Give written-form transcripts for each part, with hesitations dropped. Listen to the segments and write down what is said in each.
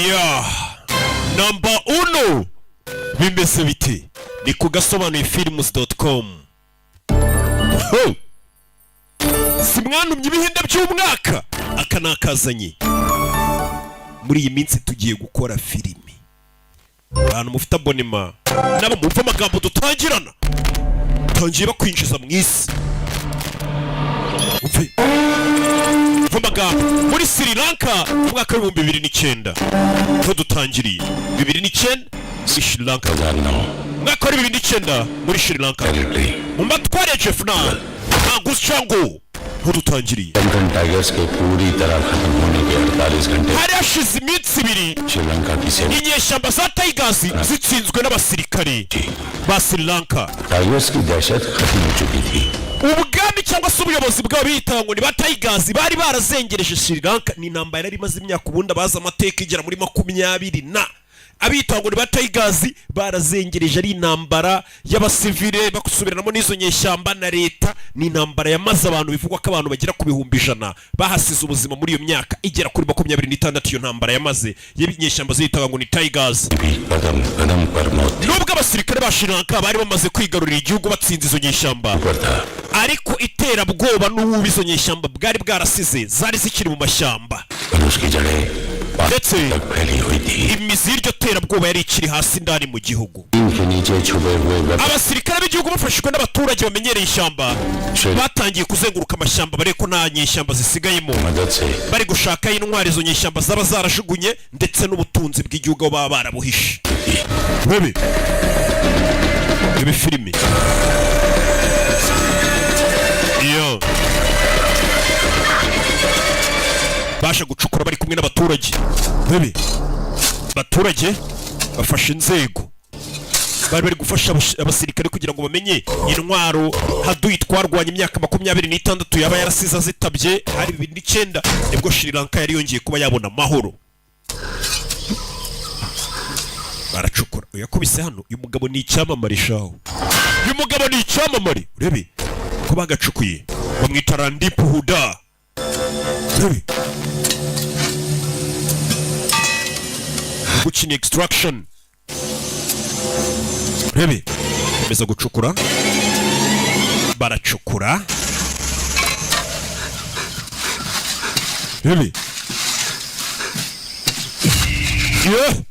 Ya Number Uno, bimeze bite? Ni ku gasobanuye films.com. Ho! Si mwanumye ibihinde by'umwaka? Aka ni akazanye muri iyi minsi. Tugiye gukora filimi. Abantu mufite abonema nabo mumva amagambo dutangirana, tangiye bakwinjiza mu isi. Umve, umve amagambo. Muri Sri Lanka mu mwaka wa 2009 niho dutangiriye. 2009 muri Sri Lanka, umwaka wa 2009 muri Sri Lanka, mu matwara ya Jaffna Angus Chango, niho dutangiriye. Lankan tigers के पूरी तरह खत्म होने के 48 घंटे Hari hashize iminsi 2 Sri Lanka की सेना inyeshyamba za Tigers zitsinzwe n'abasirikare ba Sri Lanka. Tigers की दहशत खत्म हो चुकी थी। Ubwami cyangwa se ubuyobozi bwabo bita ngo ni ba Tigers bari barazengereje Sri Lanka. Ni intambara yari imaze imyaka, ubundi abazi amateka, igera muri 20 na abita ngo ni ba Tigers barazengereje. Ari intambara y'abasivile basubiranamo n'izo nyeshyamba na leta. Ni intambara yamaze abantu, bivugwa ko abantu bagera ku 100,000 bahasize ubuzima muri iyo myaka igera kuri 26 iyo ntambara yamaze y'inyeshyamba ziyitaga ngo ni Tigers. भी कदम कदम पर मौत थी। Nubwo abasirikare ba Sri Lanka bari bamaze kwigarurira igihugu, batsinze izo nyeshyamba, पर था। ariko iterabwoba n'ububi izo nyeshyamba bwari bwarasize zari zikiri mu mashyamba. पर उसकी जड़ें ndetse तक फैली हुई थी। Imizi y'iryo terabwoba yari ikiri hasi indani mu gihugu. के नीचे छुपे हुए weapon Abasirikare b'igihugu bafashijwe n'abaturage bamenyereye ishyamba batangiye kuzenguruka amashyamba barebe ko nta nyeshyamba zisigayemo, मदद से bari gushakayo intwari izo nyeshyamba zaba zarajugunye ndetse n'ubutunzi bw'igihugu aho baba barabuhishe. Rebe, rebe filime iyo basha gucukura bari kumwe n'abaturage. Rebe, abaturage bafashe inzego, bari bari gufasha abasirikare kugira ngo bamenye intwaro haduyi twarwanya imyaka 26 yaba yarasize azitabye. Hari 2009 nibwo Sri Lanka yari yongeye kuba yabona amahoro. Baracukura. Uyu yakubise hano. Uyu mugabo ni icyamamare shaho, uyu mugabo ni icyamamare. Urebe ko bagacukuye, bamwita Randeep Hooda. Urebe gukina extraction. Urebe, komeza gucukura, baracukura. Urebe ye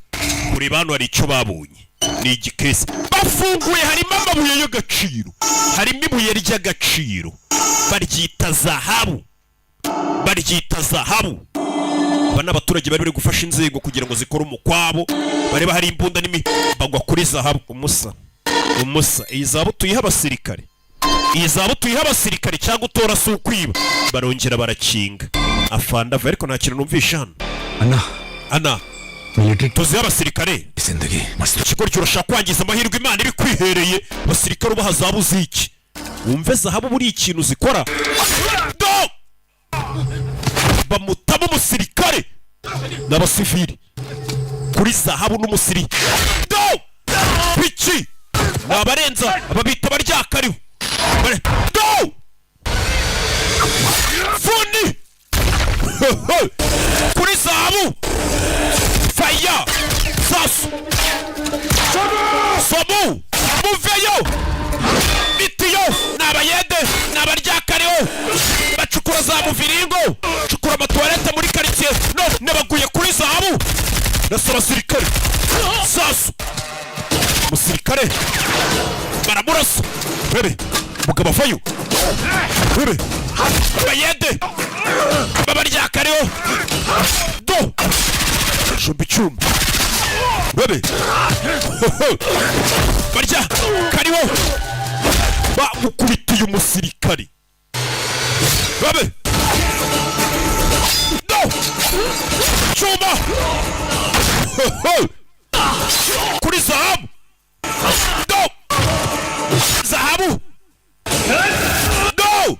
kureba hano, hari icyo babonye, ni igikesi bafunguye, harimo amabuye y'agaciro, harimo ibuye ry'agaciro baryita zahabu, baryita zahabu. Aba ni abaturage bari bari gufasha inzego kugira ngo zikore umukwabo, bareba hari imbunda n'imi, bagwa kuri zahabu. Umusa, umusa, iyi zahabu tuyihe abasirikare, iyi zahabu tuyihe abasirikare cyangwa utora si ukwiba? Barongera barakinga. Afande ava, ariko nta kintu numvisha hano. Anna. Ana. Military. Tuzihe abasirikare. जिंदगी मस्त। Ikigoryi, urashaka kwangiza amahirwe Imana ibikwihereye. Abasirikare ubaha zahabu ziki? Wumve, zahabu buriya ikintu zikora do bamutamo umusirikare n'abasivili kuri zahabu n'umusiri do biki ni abarenza ababita baryakariho. Do funi kuri zahabu, faya sasu somu muveyo mitiyo. Ni abayede, ni abaryakariho, bacukura za muviringo, cukura amatuwarete muri karitsiye. No nabaguye kuri zahabu. Nasa abasirikare sasu, umusirikare baramurasa. Bebe, mugabo avayo. Bebe, abayede babaryakariho do jomba icyuma. Bebe, barya kariho, bamukubitiye umusirikare. Babe no cyuma kuri zahabu do zahabu do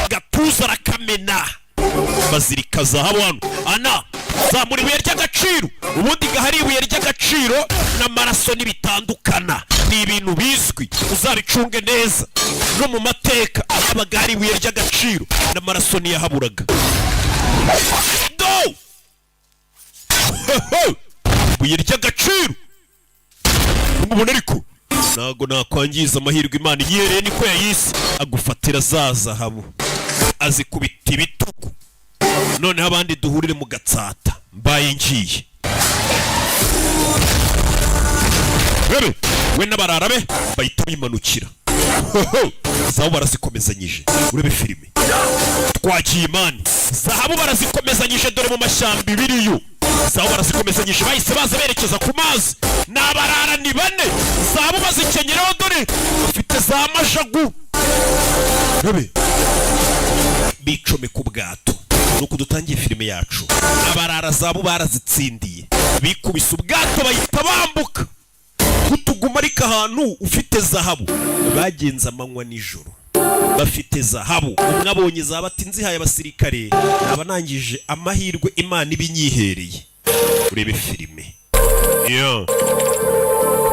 gatuza arakamena, bazirika zahabu hano. Ana zamura ibuye ry'agaciro. Ubundi gahari ibuye ry'agaciro n'amaraso ntibitandukana, ni ibintu bizwi, uzabicunge neza. No mu mateka habaga hari ibuye ry'agaciro n'amaraso ntiyahaburaga. Do Ibuye ry'agaciro umubona, ariko ntago nakwangiza amahirwe Imana iyihereye, niko yayise. Agufatira za zahabu, azikubita ibitugu. Noneho abandi duhurire mu Gatsata. Mbaye ngiye. Bebe we n'abarara be bahita bimanukira. Zahabu barazikomezanyije. Urebe filime, twagiye imani. Zahabu barazikomezanyije, dore mu mashyamba ibiriyo. Zahabu barazikomezanyije, bahise baza berekeza ku mazi. Ni abarara, ni bane. Zahabu bazikenyeraho, dore bafite za majagu. Rebe, bicomeka ubwato. Nuko dutangiye filime yacu. Abarara zahabu barazitsindiye, bikubise ubwato, bahita bambuka kutuguma. Ariko ahantu ufite zahabu, bagenze amanywa nijoro bafite zahabu. Umwe abonye zahabu ati: "Nzihaye abasirikare naba nangije amahirwe Imana ibinyihereye." Urebe filime. Yeah.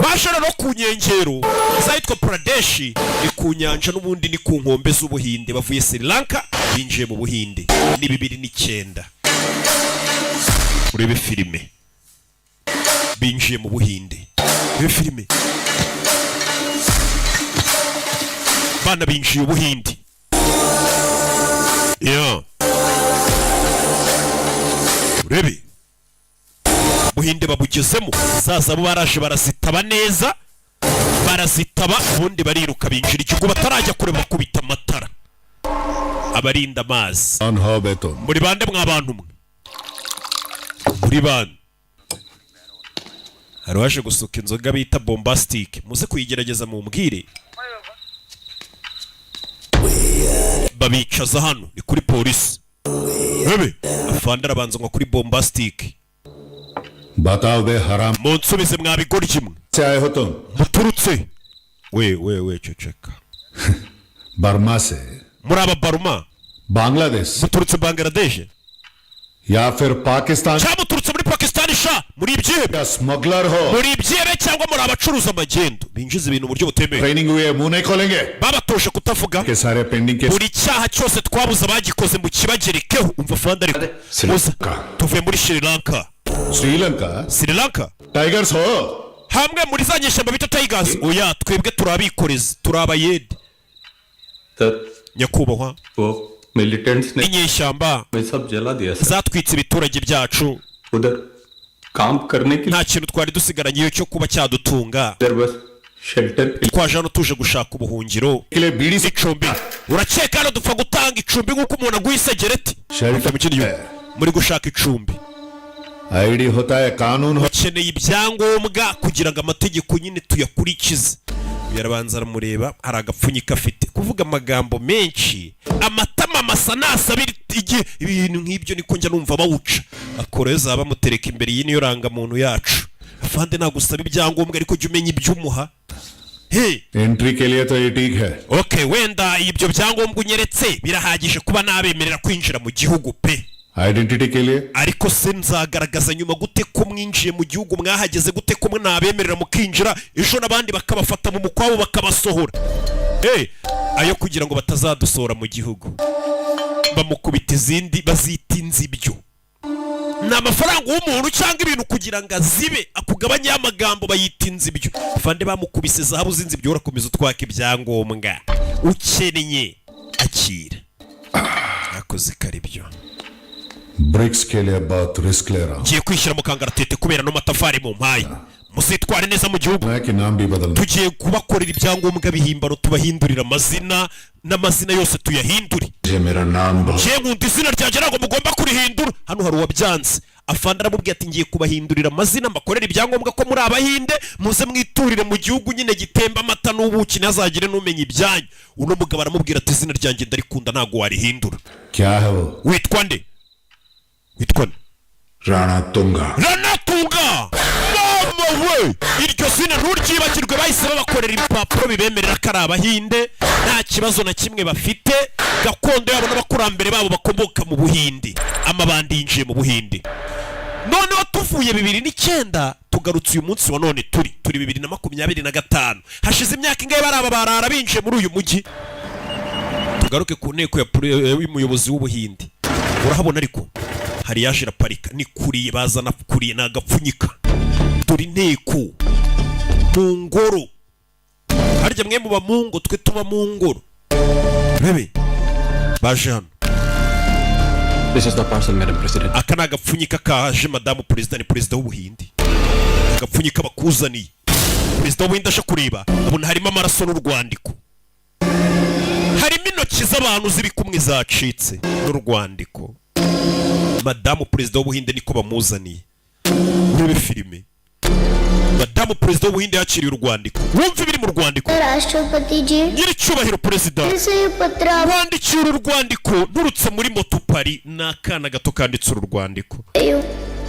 Baje no ku nkengero zahitwa Pradeshi, ni ku nyanja n'ubundi, ni ku nkombe z'Ubuhinde. Bavuye Sri Lanka binjiye mu Buhinde, ni 2009. Urebe filime, binjiye mu Buhinde. Urebe filime, bana binjiye Ubuhinde. Yeah. Urebe, Buhinde babugezemo. Zaza bo baraje barazitaba neza, barazitaba, ubundi bariruka binjira igihugu. Batarajya kure bakubita amatara abarinda amazi. कौन हो बे तुम? Muri bande mwa bantu mwe? Muri bande? Hari uwaje gusuka inzoga bita Bombastic, muze kuyigerageza mumbwire. Babicaza hano, ni kuri polisi. Bebe afande arabanza ngo kuri Bombastic. बताओ बे हराम Munsubize mwa bigoryi mwe. से आए हो तुम? Muturutse we we we, ceceka. Burma से? Muri aba Baruma? Bangladesh? Muturutse Bangladesh? या फिर Pakistan? Cyangwa muturutse muri Pakistan sha? Muri ibyihebe? या smuggler हो? Muri ibyihebe cyangwa muri abacuruza amagendo binjiza ibintu mu buryo butemewe? Training हुई है, मुंह नहीं खोलेंगे। Babatoje kutavuga. के सारे pending case Buri cyaha cyose twabuze abagikoze mu kibagerekeho. Umva fanda, ariko Sri muza. Lanka. Tuvuye muri Sri Lanka. Sri Lanka? Sri Lanka. Tigers हो? Hamwe muri za nyeshyamba bita Tigers? Oya, twebwe turi abikorezi, turi abayede. Sir, Nyakubahwa, वो militants ने inyeshyamba हमें सब जला दिया sir. zatwitse ibiturage byacu. उधर काम करने के लिए Nta kintu twari dusigaranye cyo kuba cyadutunga. इधर बस shelter के Twaje hano tuje gushaka ubuhungiro के लिए बीड़ी से n'icumbi. Urakeka hano dupfa gutanga icumbi nk'uko umuntu aguha isegereti? Shelter Mu kindi gihugu muri gushaka icumbi. ID होता है, कानून हो Ukeneye ibyangombwa kugira ngo amategeko nyine tuyakurikize. Uyu arabanza aramureba, hari agapfunyika afite. Kuvuga amagambo menshi, amatama amasa nasabira igihe ibintu nk'ibyo, niko njya numva bawuca. Akora zaba bamutereka imbere, iyi niyo rangamuntu yacu. Afande, nagusaba ibyangombwa, ariko jya umenya ibyo umuha. Hey. Entry के लिए तो ये ठीक है। Okay, wenda ibyo byangombwa unyeretse birahagije kuba nabemerera kwinjira mu gihugu pe. Identity के लिए? Ariko se nzagaragaza nyuma gute ko mwinjiye mu gihugu? Mwahageze gute ko mwabemerera mukinjira, ejo n'abandi bakabafata mu mukwabo bakabasohora? Hey, ayo kugira ngo batazadusohora mu gihugu. Bamukubita izindi bazita inzibyo, ni amafaranga w'umuntu cyangwa ibintu kugira ngo azibe akugabanyeho amagambo, bayita inzibyo. Fande bamukubise zahabu z'inzibyo. Urakomeza utwaka ibyangombwa ukennye, akira akoze karibyo. BRICS के लिए बहुत risk ले रहा हूँ। Ngiye kwishyira mu kangaratete kubera no matafari mu mpaye. Muzitware neza mu gihugu. मैं कि नाम भी बदलना। Tugiye kubakorera ibyangombwa bihimbano, tubahindurira amazina, n'amazina yose tuyahindure. मुझे मेरा नाम बहुत Ngiye nkunda izina ryanjye, ntabwo mugomba kurihindura. Hano hari uwabyanze. Afande aramubwira ati: "Ngiye kubahindurira amazina, mbakorera ibyangombwa ko muri Abahinde, muze mwiturire mu gihugu nyine gitemba amata n'ubuki, ntazagire n'umenya ibyanyu." Uno mugabo aramubwira ati: "Izina ryanjye ndarikunda, ntabwo warihindura." क्या है वो? Witwa nde? Witwa nde? Rana Tunga. Ranatunga! Mama we, iryo zina nturyibagirwe. Bahise babakorera ibipapuro bibemerera ko ari Abahinde, nta kibazo na kimwe bafite. Gakondo yabo n'abakurambere babo bakomoka mu Buhinde. Amabandi yinjiye mu Buhinde. Noneho tuvuye 2009, tugarutse uyu munsi wa none, turi 2025. Hashize imyaka ingahe bari aba barara binjiye muri uyu mujyi? Tugaruke ku nteko ya y'umuyobozi w'Ubuhinde. Urahabona, ariko hari yaje iraparika. Ni courrier bazana, courrier ni agapfunyika. Dore inteko mu ngoro. Harya mwe muba mu ngo, twe tuba mu ngoro. Bebe baje hano. This is the parcel, Madam President. Aka ni agapfunyika kaje, madamu perezida. Ni perezida w'Ubuhindi. Agapfunyika bakuzaniye. Perezida w'Ubuhindi aje kureba, abona harimo amaraso n'urwandiko, harimo intoki z'abantu z'ibikumwe zacitse n'urwandiko. Madamu perezida w'Ubuhinde niko bamuzaniye. Urebe filime. Madamu perezida w'Ubuhinde yakiriye urwandiko. Wumva ibiri mu rwandiko. राष्ट्रपति जी, Nyiricyubahiro perezida, से ये पत्र आप wandikiye uru rwandiko nturutse muri Motupari. Ni akana gato kanditse uru rwandiko.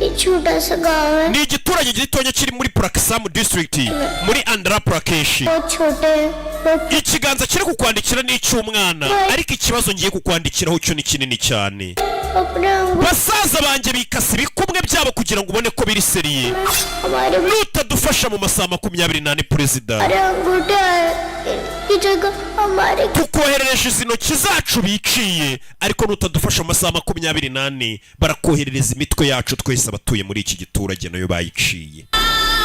ये छोटा सा गांव है। Ni igiturage gitonya kiri muri Prakasam District, muri Andhra Pradesh. बहुत छोटे हैं बहुत। Ikiganza kiri kukwandikira ni icy'umwana, ariko ikibazo ngiye kukwandikiraho cyo ni kinini cyane. अपने अंगूठे Basaza banjye bikase ibikumwe byabo kugira ngo ubone ko biri sérieux. हमारे Nutadufasha mu masaha 24, perezida, हमारे अंगूठे हैं, इनकी जगह हमारे tukoherereje izi ntoki zacu biciye, ariko nutadufasha mu masaha 24, barakoherereza imitwe yacu twese abatuye muri iki giturage, nayo bayiciye.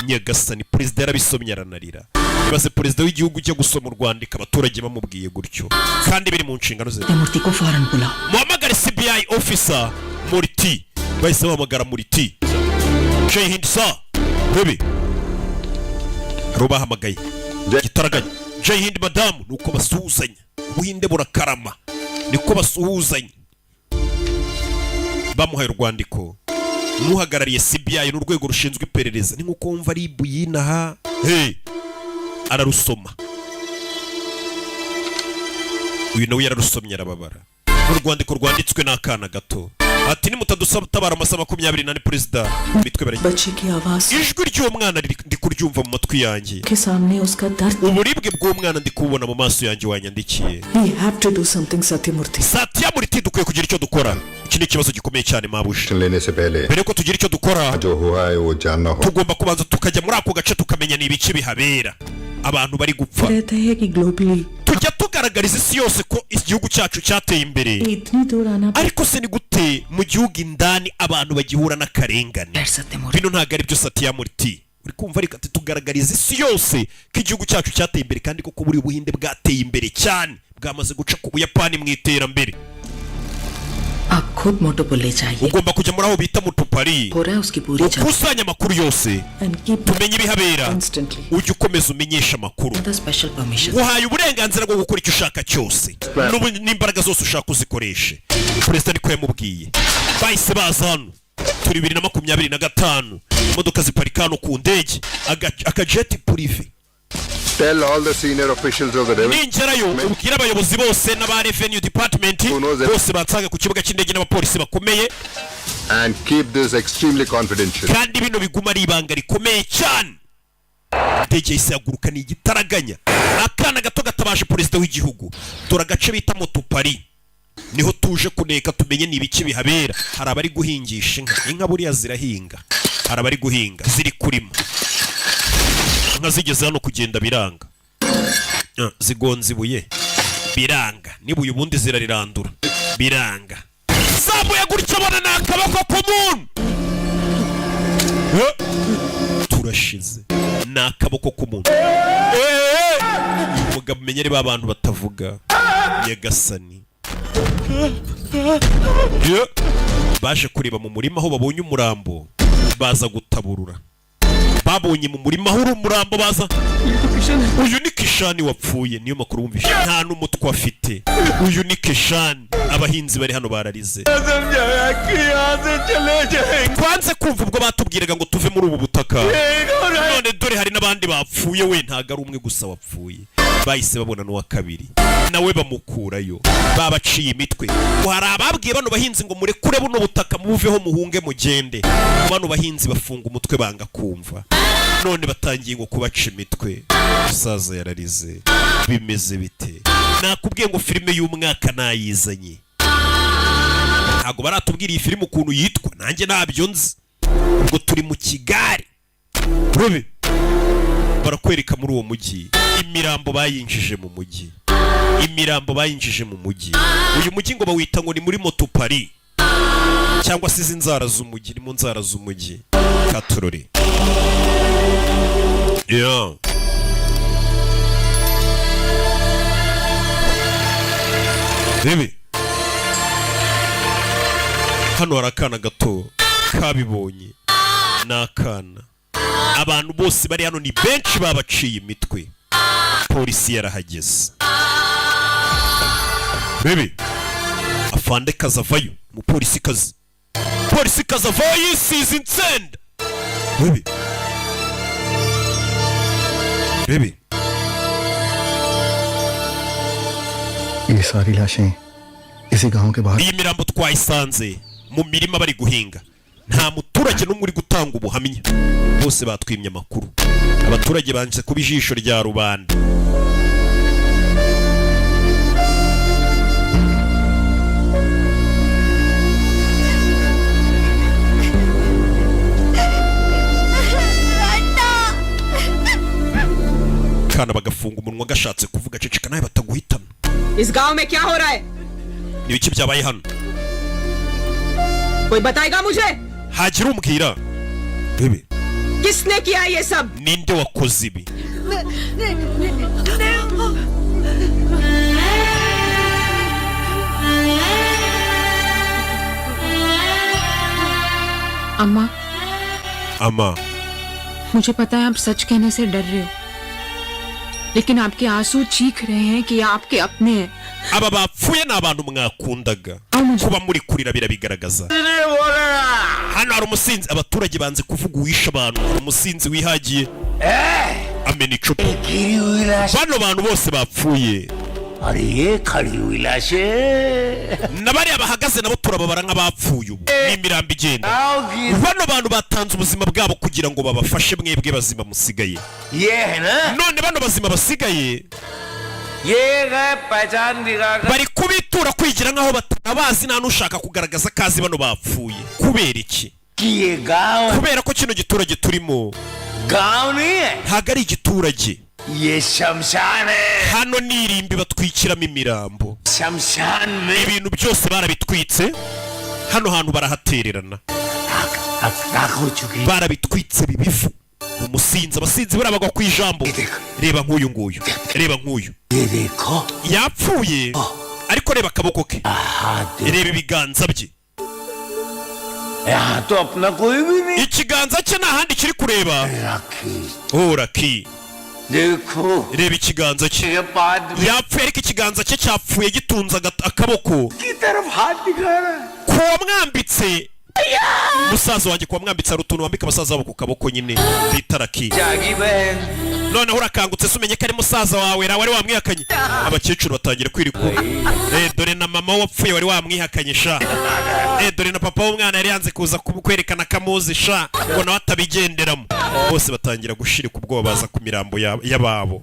Nyagasani, perezida yarabisomye aranarira. Ibaze perezida w'igihugu ujya gusoma urwandiko abaturage bamubwiye gutyo, kandi biri mu nshingano ze. मूर्ति को फौरन बुलाओ। Muhamagare CBI officer Muriti. Bahise bahamagara Muriti. Jai Hind sir. Bebe hari ubahamagaye gitaraganya. Jai Hind madamu. Nuko basuhuzanya, Ubuhinde burakarama, niko basuhuzanya. Bamuhaye urwandiko n'uhagarariye CBI n'urwego rushinzwe iperereza, ni nkuko wumva ari ibu yinaha. Hey, ararusoma. Uyu nawe yararusomye arababara. Urwandiko rwanditswe n'akana gato, ati nimutadutabara amasaha 24, perezida, imitwe bari बच्चे की आवाज Ijwi ry'uwo mwana ndi kuryumva mu matwi yanjye. के सामने उसका दर्द। Uburibwe bw'umwana ndi kububona mu maso yanjye wanyandikiye. We have to do something, Satyamurthy. Satya Muriti, dukwiye kugira icyo dukora. Iki ni ikibazo gikomeye cyane, mabuja. लेने से पहले Mbere yuko tugira icyo dukora, जो हुआ है वो जानना हो। tugomba kubanza tukajya muri ako gace, tukamenya ni ibiki bihabera, abantu bari gupfa. रहते हैं कि globally Tujya tugaragariza isi yose ko igihugu cyacu cyateye imbere, इतनी दूर आना ariko se ni gute mu gihugu indani abantu bagihura n'akarengane? Bino ntabwo ari byo, Satya Murti. Uri kumva? Ariko ati tugaragariza isi yose ko igihugu cyacu cyateye imbere, kandi koko buri Ubuhinde bwateye imbere cyane, bwamaze guca ku Buyapani mu iterambere. आप खुद मोटोपुले चाहिए। Ugomba kujya muri aho bita Mutupari, हो रहा है उसकी पूरी ukusanye amakuru yose, tumenye ibihabera. Ujye ukomeza umenyesha amakuru. Special permission. Uhaye uburenganzira bwo gukora icyo ushaka cyose, n'imbaraga zose ushaka uzikoreshe. Perezida niko yamubwiye. Bahise baza hano. Turi 2025. Imodoka ziparika hano ku ndege, akajet privé. Tell all the senior officials of the revenue Ningerayo ubwire abayobozi bose n'aba revenue department bose bansanga ku kibuga cy'indege, n'abapolisi bakomeye. and keep this extremely confidential. Kandi bino biguma ari ibanga rikomeye cyane. Indege yahise ihaguruka, ni igitaraganya. Akana gato gatabaje perezida w'igihugu. Dore agace bita Motupari niho tuje kuneka, tumenye ni ibiki bihabera. Hari abari guhingisha inka. Inka buriya zirahinga. Hari abari guhinga, ziri kurima. Inka zigeze hano kugenda biranga. Ah, zigonze ibuye biranga, n'ibuye ubundi zirarirandura biranga. Zamuye gutya abona ni akaboko k'umuntu. Eh, turashize, ni akaboko k'umuntu. Eh, umugabo umenyere ba bantu batavuga. Nyagasani. Ye. Baje kureba mu murima aho babonye umurambo, baza gutaburura. Babonye mu murima aho uri umurambo, baza. Uyu ni Kishani wapfuye, niyo makuru wumvishe. Nta n'umutwe afite. Uyu ni Kishani. Abahinzi bari hano bararize. Twanze kumva ubwo batubwiraga ngo tuve muri ubu butaka, none dore hari n'abandi bapfuye. We ntabwo ari umwe gusa wapfuye. Bahise babona n'uwa kabiri nawe bamukurayo, babaciye imitwe. Ngo hari ababwiye bano bahinzi ngo murekure buno butaka, mubuveho, muhunge, mugende. Bano bahinzi bafunga umutwe, banga kumva, none batangiye ngo kubaca imitwe. Umusaza yararize. Bimeze bite? Nakubwiye ngo filime y'umwaka nayizanye. Ntabwo baratubwira iyi filime ukuntu yitwa, nanjye ntabyo nzi. Ubwo turi mu Kigali. Rebe, barakwereka muri uwo mujyi, imirambo bayinjije mu mujyi, imirambo bayinjije mu mujyi. Uyu mujyi ngo bawita ngo ni muri Motopari. Cyangwa se izi nzara z'umujyi, ni mu nzara z'umujyi katurori. Yeah. Rebe hano hari akana gato kabibonye. Ni akana. Abantu bose bari hano ni benshi, babaciye imitwe. Polisi yarahageze. Rebe afande kazavayo, umupolisi kazi, polisi kazavayo yisize insenda. Rebe, rebe. ये सारी लाशें इसी गांव के बाहर Iyi mirambo twayisanze mu mirima bari guhinga. Nta muturage n'umwe uri gutanga ubuhamya, bose batwimye amakuru. Abaturage banze kuba ijisho rya rubanda. Kana bagafunga umunwa gashatse kuvuga. Ceceka nawe bataguhitana. इस गांव में क्या हो रहा है? Ni ibiki byabaye hano? कोई बताएगा मुझे? Hagira umbwira? Bebe. किसने किया ये सब? Ninde wakoze ibi? अम्मा। Ama. मुझे पता है आप सच कहने से डर रहे हो, लेकिन आपके आंसू चीख रहे हैं कि ये आपके अपने हैं। Aba bapfuye ni abantu mwakundaga. Kuba muri kurira birabigaragaza. Hano hari umusinzi. Abaturage banze kuvuga uwishe abantu. Hari umusinzi wihagiye amena icupa. Bano bantu bose bapfuye na bariya bahagaze nabo turababara nk'abapfuye. Ubu ni imirambo igenda. Bano bantu batanze ubuzima bwabo kugira ngo babafashe mwebwe bazima musigaye. None bano bazima basigaye bari kubitura kwigira nk'aho batanabazi. Nta n'ushaka kugaragaza ko azi bano bapfuye. Kubera iki? Kubera ko kino giturage turimo ntabwo ari igiturage. Hano ni irimbi batwikiramo imirambo. Ibintu byose barabitwitse. Hano hantu barahatererana, barabitwitse bibivu. Umusinzi, abasinzi buriya bagwa ku ijambo. Reba nk'uyu nguyu, reba nk'uyu yapfuye, ariko reba akaboko ke, reba ibiganza bye. Ikiganza cye nta handi kiri kureba. Oraki, reba ikiganza cye. Yapfuye ariko ikiganza cye cyapfuye gitunze akaboko kuwamwambitse, musaza wanjye. Kuwamwambitse, hari utuntu wambika abasaza babo ku kaboko nyine bita raki. Noneho urakangutse se umenye ko ari musaza wawe ra wari wamwihakanye. Abakecuru batangira kwirikura. Eh, dore na mama wapfuye wari wamwihakanye sha. Eh, dore na papa w'umwana yari yanze kuza kwerekana ko amuzi sha, ngo nawe atabigenderamo. Bose batangira gushirika ubwoba, baza ku mirambo y'ababo.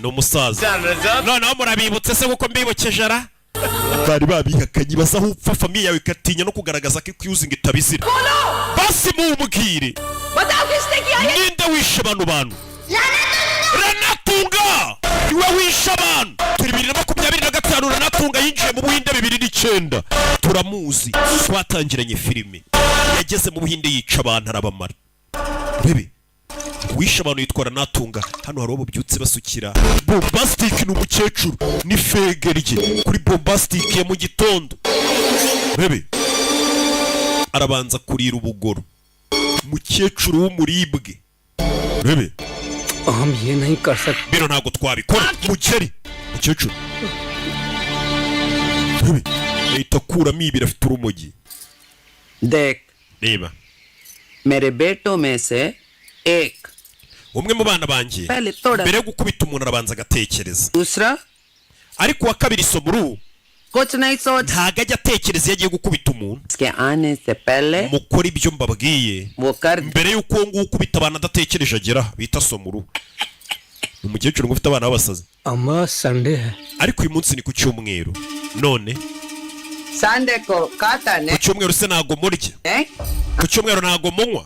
Ni umusaza. Noneho murabibutse se kuko mbibukeje ra bari babihakanye. Baza aho upfa, famille yawe ikatinya no kugaragaza ko ikuyuzinga itabizira. Basi mumbwire. बताओ किसने किया ये? Ninde wishe bano bantu? Ranatunga niwe wishe abantu. Turi 2025. Ranatunga yinjiye mu Buhinde 2009. Turamuzi, twatangiranye filime. Yageze mu Buhinde yica abantu arabamara. Bebe, uwishe abantu yitwa Ranatunga. Hano hari uwo bubyutse basukira bombastic. Ni umukecuru, ni fege rye kuri bombastic ya mu gitondo. Bebe, arabanza kurira ubugoro, umukecuru w'umuribwe. Bebe. हम ये नहीं कर सकते। Bino ntabwo twabikora mukeri. Mukecuru, bebe, ahita akuramo ibiri, afite urumogi. देख। Reba. मेरे बेटों में से एक Umwe mu bana banjye पहले थोड़ा mbere yo gukubita umuntu arabanza agatekereza. दूसरा Ariko uwa kabiri Somuru कुछ नहीं सोच ntago ajya atekereza iyo agiye gukubita umuntu. इसके आने से पहले Mukora ibyo mbabwiye वो कर mbere y'uko uwo nguwo ukubita abantu adatekereje agera, bita Somuru. Ni umukecuru ngo ufite abana b'abasazi. अम्मा, Sunday है। Ariko uyu munsi ni ku cyumweru none. Sunday को खाता Ku नहीं cyumweru se ntago murya? Ku cyumweru ntago munywa?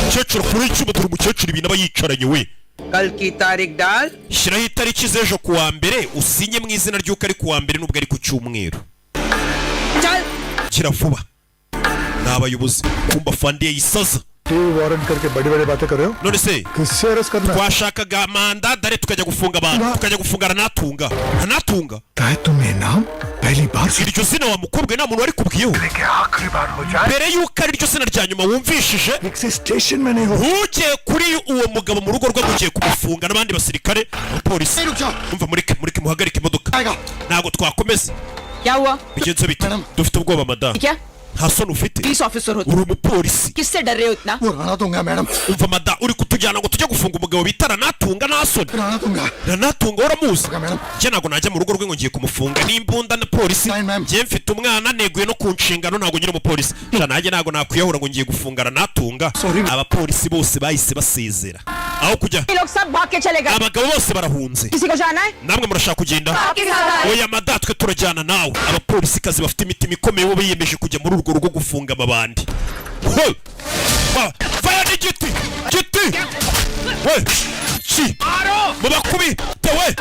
Umukecuru kuri icyuma. Dore umukecuru, ibintu aba yicaranye we. कल की तारीख डाल। Shyiraho itariki z'ejo ku wa mbere, usinye mu izina ry'uko ari ku wa mbere nubwo ari ku cyumweru. चल। Gira vuba, ni abayobozi. Kumba fandiye yisaza. Warrant करके बड़ी बड़ी बातें कर रहे हो? None se किससे arrest करना है? Twashakaga mandat d'arrêt, tukajya gufunga abantu, tukajya gufunga Ranatunga, Ranatunga. है तुम्हें नाम पहली बार से Iryo zina wa mukobwa nta muntu warikubwiyeho mbere y'uko ari ryo zina rya nyuma wumvishije. Station में नहीं हो। Ntujye kuri uwo mugabo mu rugo rwe, mugiye kumufunga n'abandi basirikare, abapolisi. Umva, mureke, mureke, muhagarike imodoka, ntabwo twakomeza. क्या हुआ? Bigenze bite? Dufite ubwoba, madamu. क्या? Nta soni ufite? Police officer हो? Uri umupolisi. किससे डर रहे हो इतना? Ranatunga madam. Umva mada, uri kutujyana ngo tujye gufunga umugabo bita Ranatunga, nta soni? Ranatunga uramuzi? Njye ntabwo najya mu rugo rwe ngo ngiye kumufunga n'imbunda na polisi. Njye mfite umwana, neguye no ku nshingano, ntabwo nyiri umupolisi. Sha, nanjye ntabwo nakwiyahura ngo ngiye gufunga Ranatunga. Abapolisi bose bahise basezera aho kujya. ये लोग सब भाग के चले गए। Abagabo bose barahunze. किसी को जाना है? Namwe murashaka kugenda? आपके साथ आए। Oya mada, twe turajyana nawe. Abapolisikazi bafite imitima ikomeye bo biyemeje kujya muri urwo rugo gufunga amabandi. Ho! Vaya n'igiti giti we ki mubakubite we.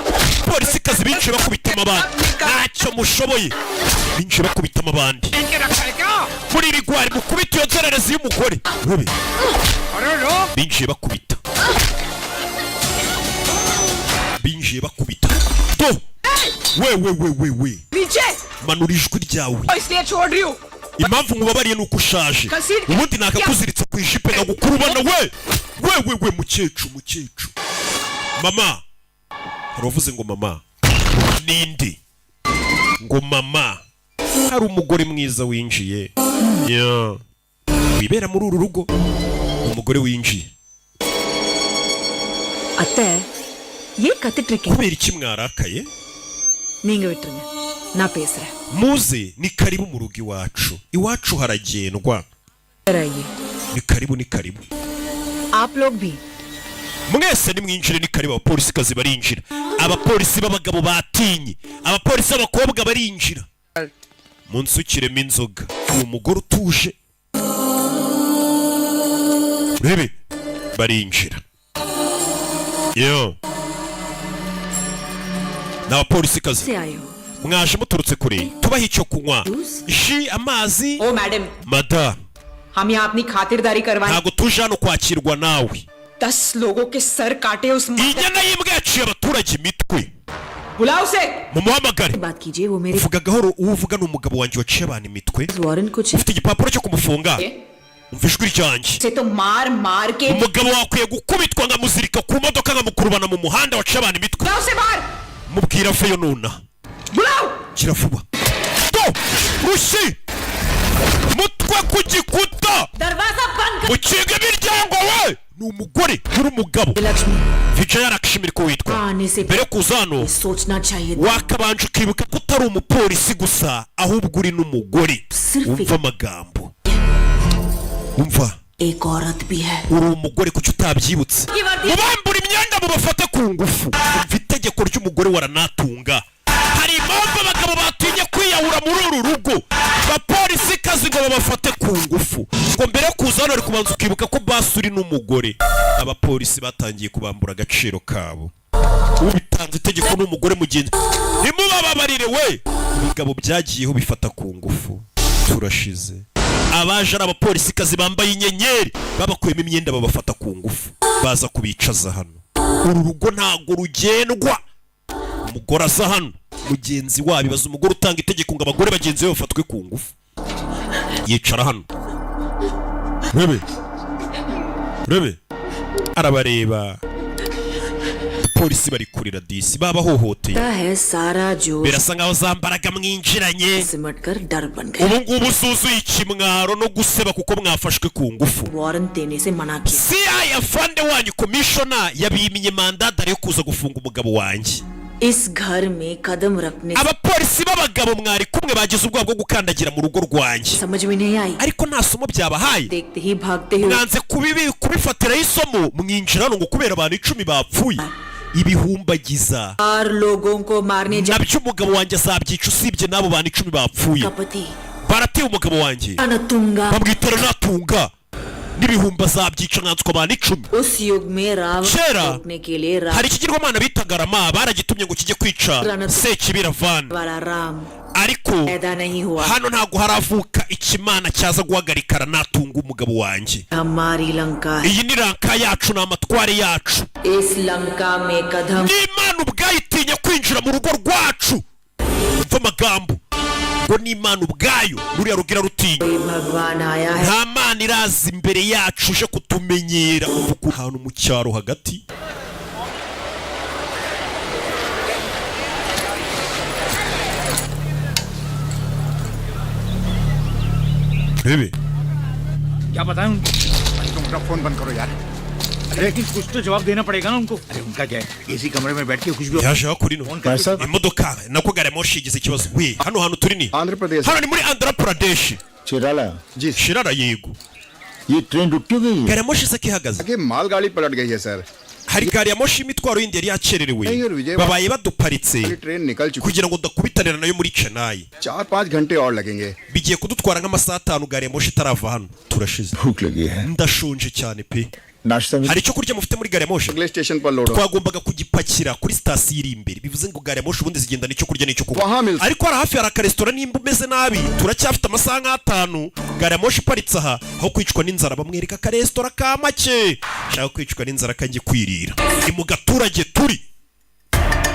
Polisikazi binjiye bakubita amabandi, ntacyo mushoboye. Binjiye bakubita amabandi muri rigwari, mukubita iyo nzererezi y'umugore rube. Binjiye bakubita, binjiye bakubita do we we we we we. पीछे। Manura ijwi ryawe. इसलिए छोड़ रही हूँ। Impamvu nkubabariye ni uko ushaje, ubundi nakakuziritse ku ijipe nkagukurubana we we we we. Mukecuru, mukecuru, mama, hari uwavuze ngo mama ninde? Ngo mama. Hari umugore mwiza winjiye ya wibera muri uru rugo, umugore winjiye. அத்தை ஏன் கத்திட்டு இருக்கீங்க? Kubera iki mwarakaye? நீங்க விட்டுருங்க, நான் பேசுறேன். Muze, ni karibu mu rugo iwacu, iwacu haragendwa. आइए। Ni karibu, ni karibu. आप लोग भी। Mwese nimwinjire, ni karibu. Abapolisikazi barinjira, abapolisi b'abagabo batinye, abapolisi b'abakobwa barinjira. Munsukiremo inzoga. Uwo mugore utuje urebe, barinjira yo, ni abapolisikazi. से आए हो? Mwaje muturutse kure, tubahe icyo kunywa, jus, amazi? O madam. Mada. हम यहाँ अपनी खातिरदारी करवाने Ntabwo tuje hano kwakirwa nawe. 10 लोगों के सर काटे उस Inyana y'imbwa yaciye abaturage imitwe. बुलाओ उसे। Mumuhamagare. बात कीजिए, वो मेरे Uvuga gahoro, uwo uvuga ni umugabo wanjye waciye abantu imitwe. Warrant कुछ Ufite igipapuro cyo kumufunga? Umva ijwi ryanjye. से तो मार मार के Umugabo wakwiye gukubitwa, nkamuzirika ku modoka, nkamukurubana mu muhanda, waciye abantu imitwe. बुलाओ उसे बाहर। Mubwira aveyo nuna. बुलाओ। Gira vuba do rushyi mutwe ku gikuta. दरवाजा बंद। Ukinga imiryango we. Ni umugore uri umugabo. Lakshmi. Vijaya Lakshmi ko witwa. आने से Mbere yo kuza hano सोचना चाहिए। wakabanje ukibuka ko utari umupolisi gusa, ahubwo uri n'umugore. Umva amagambo, umva. एक औरत भी है। Uri umugore, kuki utabyibutse? Mubambura imyenda, mubafate ku ngufu. Umva itegeko ry'umugore wa Ranatunga. Hari impamvu abagabo batinye kwiyahura muri uru rugo, bapolisikazi ngo babafate ku ngufu. Ngo mbere yo kuza hano ari kubanza ukibuka ko basi uri n'umugore. Abapolisi batangiye kubambura agaciro kabo. Ubitanze itegeko ni umugore mugenzi, ntimubababarire we. Ibigabo byagiyeho bifata ku ngufu, turashize. Abaje ari abapolisikazi bambaye inyenyeri, babakuyemo imyenda, babafata ku ngufu, baza kubicaza hano. Uru rugo ntabwo rugendwa. Umugore aza hano mugenzi wabo, ibaza umugore utanga itegeko ngo abagore bagenzi be bafatwe ku ngufu. Yicara hano, rebe rebe, arabareba. Polisi bari kurira disi, babahohoteye. है सारा जो Birasa nkaho za mbaraga mwinjiranye सिमट कर डर बन गए। ubu ngubu zuzuye ikimwaro no guseba kuko mwafashwe ku ngufu. Warrant देने से मना किया। CI afande wanyu, commissioner, yabimye mandat d'arrêt yo kuza gufunga umugabo wanjye. इस घर में कदम रखने Abapolisi b'abagabo mwari kumwe bagize ubwoba bwo gukandagira mu rugo rwanjye. समझ में नहीं आई। Ariko nta somo byabahaye. देखते ही भागते हुए Mwanze kubifatiraho isomo, mwinjira hano ngo kubera abantu 10 bapfuye, ibihumbagiza. चार लोगों को मारने जा Nabyo umugabo wanjye azabyica, usibye n'abo bantu 10 bapfuye. का पति Barateye umugabo wanjye. Ranatunga. Bamwita Ranatunga, n'ibihumbi azabyica nkanswe abantu 10. उस युग में रावण Kera रोकने के लिए hari ikigirwamana bitaga Rama, baragitumye ngo kijye kwica Sekibiravana. वाला राम। Ariko पैदा नहीं हुआ। hano ntabwo haravuka ikimana cyaza guhagarika Ranatunga, umugabo wanjye. हमारी लंका है। Iyi ni Lanka yacu, ni amatware yacu. इस लंका में कदम N'Imana ubwayo itinya kwinjira mu rugo rwacu. Umva amagambo ngo n'Imana ubwayo ruriya rugira rutinya. कोई भगवान आया है। Nta mana iraza imbere yacu uje kutumenyera. Umva ukuntu ahantu mu cyaro hagati. Rebe. क्या बताएं उनको? तुम अपना फोन बंद करो यार। लेकिन कुछ तो जवाब देना पड़ेगा ना उनको। अरे उनका क्या है, इसी कमरे में बैठ के कुछ भी Yaje kuri no imodoka, nako gari ya moshi igize ikibazo. We, hano hantu turi ni Andhra Pradesh. Hano ni muri Andhra Pradesh. Chirala. Ji. Shirara, yego. ये ट्रेन रुक क्यों गई? Gari ya moshi se ko ihagaze? आगे मालगाड़ी पलट गई है sir. Hari gari ya moshi y'imitwaro yindi yari yakererewe, babaye baduparitse train निकल चुकी। Kugira ngo ndakubitanira nayo muri Chennai. 4-5 घंटे और लगेंगे। Bigiye kudutwara nk'amasaha 5 gari ya moshi itarava hano, turashize. भूख लगी है। Ndashonje cyane pe. नाश्ता Hari icyo kurya mufite muri gari ya moshi? अगले station पर load. Twagombaga kugipakira kuri sitasiyo iri imbere. Bivuze ngo gari ya moshi ubundi zigendana icyo kurya n'icyo kunywa, Wahamil. ariko hari hafi hari akaresitora. Nimba umeze nabi, turacyafite amasaha nk'atanu gari ya moshi iparitse aha, aho kwicwa n'inzara. Bamwereka akaresitora ka make. Nshaka kwicwa n'inzara kanjye kwirira. Ni mu gaturage, turi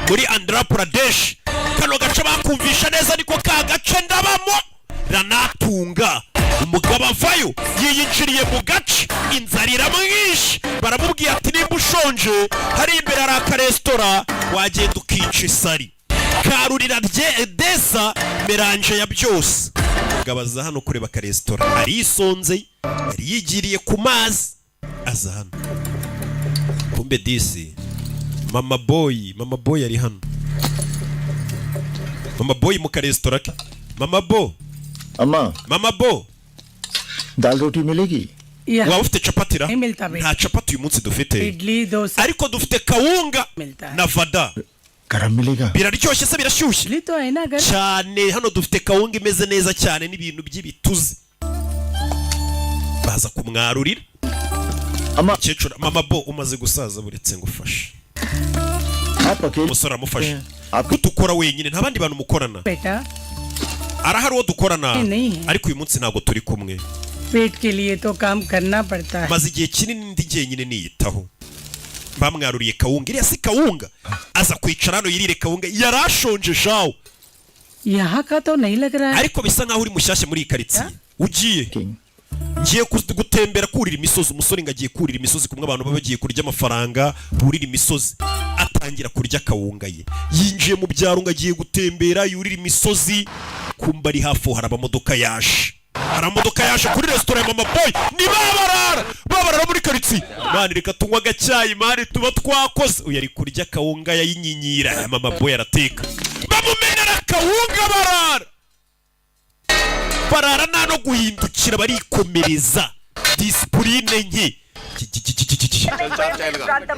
muri Andhra Pradesh. Kano gace bakumvisha neza niko ka gace ndabamo. Ranatunga umugabo avayo yiyinjiriye mu gace, inzara iramwishe. Baramubwiye ati nimba ushonje, hari imbere hari akaresitora, wagenda ukica isari karurira rye desa mélange ya byose. Umugabo aza hano kureba akaresitora, arisonze, yari yigiriye ku mazi. Aza hano, kumbe disi mama boy, mama boy ari hano, mama boy mu karesitora ke. Mama bo. अम्मा। Mama bo. दाल रोटी मिलेगी? Waba ufite capati ra? नहीं मिलता बेटा। Nta capati uyu munsi dufite, idli dosa ariko dufite kawunga मिलता है। Na vada. गरम मिलेगा? Biraryoshye se? Birashyushye? Idli तो है ना घर। Cyane, hano dufite kawunga imeze neza cyane n'ibintu by'ibituzi. Baza kumwarurira. Umukecuru mama bo umaze gusaza, buretse ngo ufashe. आप अकेले? Umusore aramufasha. Gute ukora wenyine, nta bandi bantu mukorana? बेटा। Arahari uwo dukorana, नहीं। Ariko uyu munsi ntabwo turi kumwe. पेट के लिए तो काम करना पड़ता है। Maze igihe kinini ndi jyenyine niyitaho. Bamwaruriye kawunga, iriya si kawunga. Aza kwicara hano yirire kawunga, yari ashonje shawo. यहाँ का तो नहीं लग रहा है। Ariko bisa nkaho uri mushyashya muri iyi karitsiye. Ugiye? Ngiye gutembera, kurira imisozi. Umusore ngo agiye kurira imisozi, kumwe abantu baba bagiye kurya amafaranga burira imisozi. Atangira kurya akawunga ye, yinjiye mu byaro ngo agiye gutembera yurira imisozi. Kumba ari hafi aho hari amamodoka yaje, hari amamodoka yaje kuri resitora ya mama boy. Ni babarara, babarara muri karitsiye. Man, reka tunywe agacyayi man, tuba twakoze. Uyu ari kurya akawunga yayinyinyira. Mama boy arateka, bamumenera akawunga, barara barara nta no guhindukira, barikomereza. Disipurine nke.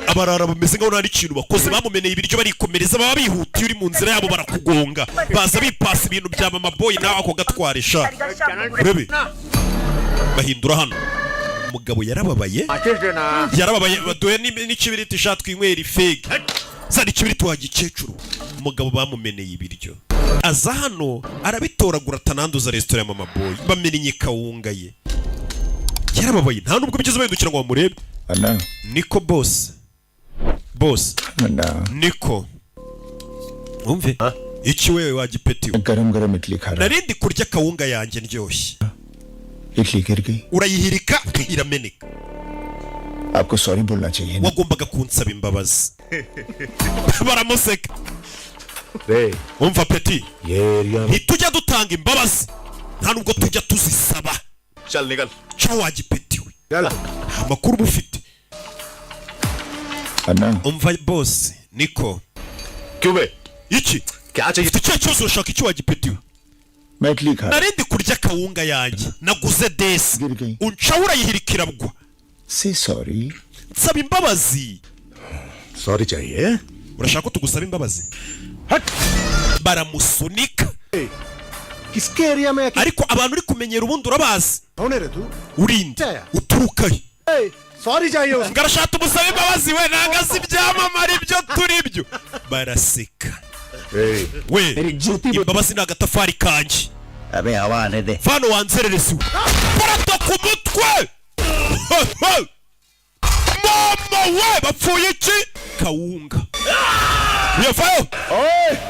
Abarara bameze nkaho nta n'ikintu bakoze, bamumeneye ibiryo barikomereza. Baba bihutiye, uri mu nzira yabo barakugonga. Baza bipasa ibintu bya mama boy, nawe ako gatwarisha. Urebe bahindura hano. Umugabo yarababaye, yarababaye. Baduhe n'ikibiriti sha, twinywera ifege. Zana ikibiriti wa gikecuru. Umugabo bamumeneye ibiryo, aza hano arabitoragura, atananduza resitora ya mama boy. Bamennye kawunga ye, yarababaye. Nta nubwo bigeze bahindukira ngo bamurebe. Anna. Niko boss, boss. Anna. Niko, umve iki wewe wagipeti we. गरम गरम इडली खा रहा। Narindi kurya kawunga yanjye ndyoshye. Idli गिर गई। Urayihirika irameneka. आपको सॉरी बोलना चाहिए ना? Wagombaga kunsaba imbabazi. Baramuseka. Umva petit, ntitujya dutanga imbabazi, nta nubwo tujya tuzisaba. चल निकल। Ca wagipeti we, nta makuru uba ufite. Anna. Umva boss, niko. क्यों बे? Iki ufite ikihe kibazo? Urashaka iki wagipeti we? मैं इडली खा रहा। Narindi kurya kawunga yanjye naguze desi, unca urayihirika iragwa. Say sorry. Nsaba imbabazi. Sorry चाहिए? Urashaka ko tugusaba imbabazi? Baramusunika. किसके area में? Ariko abantu uri kumenyera ubundi urabazi? कौन है रे तू? Urinde uturukayo? Sorry चाहिए उसको। Ngo arashaka tumusabe imbabazi, we ntabwo azi ibyamamare ibyo turi byo. Baraseka. We, imbabazi ni agatafari kanjye. अबे हवा आने दे। Vano wanzererezi we, barata ku mutwe. Mama we, bapfuye iki? Kawunga uyavayo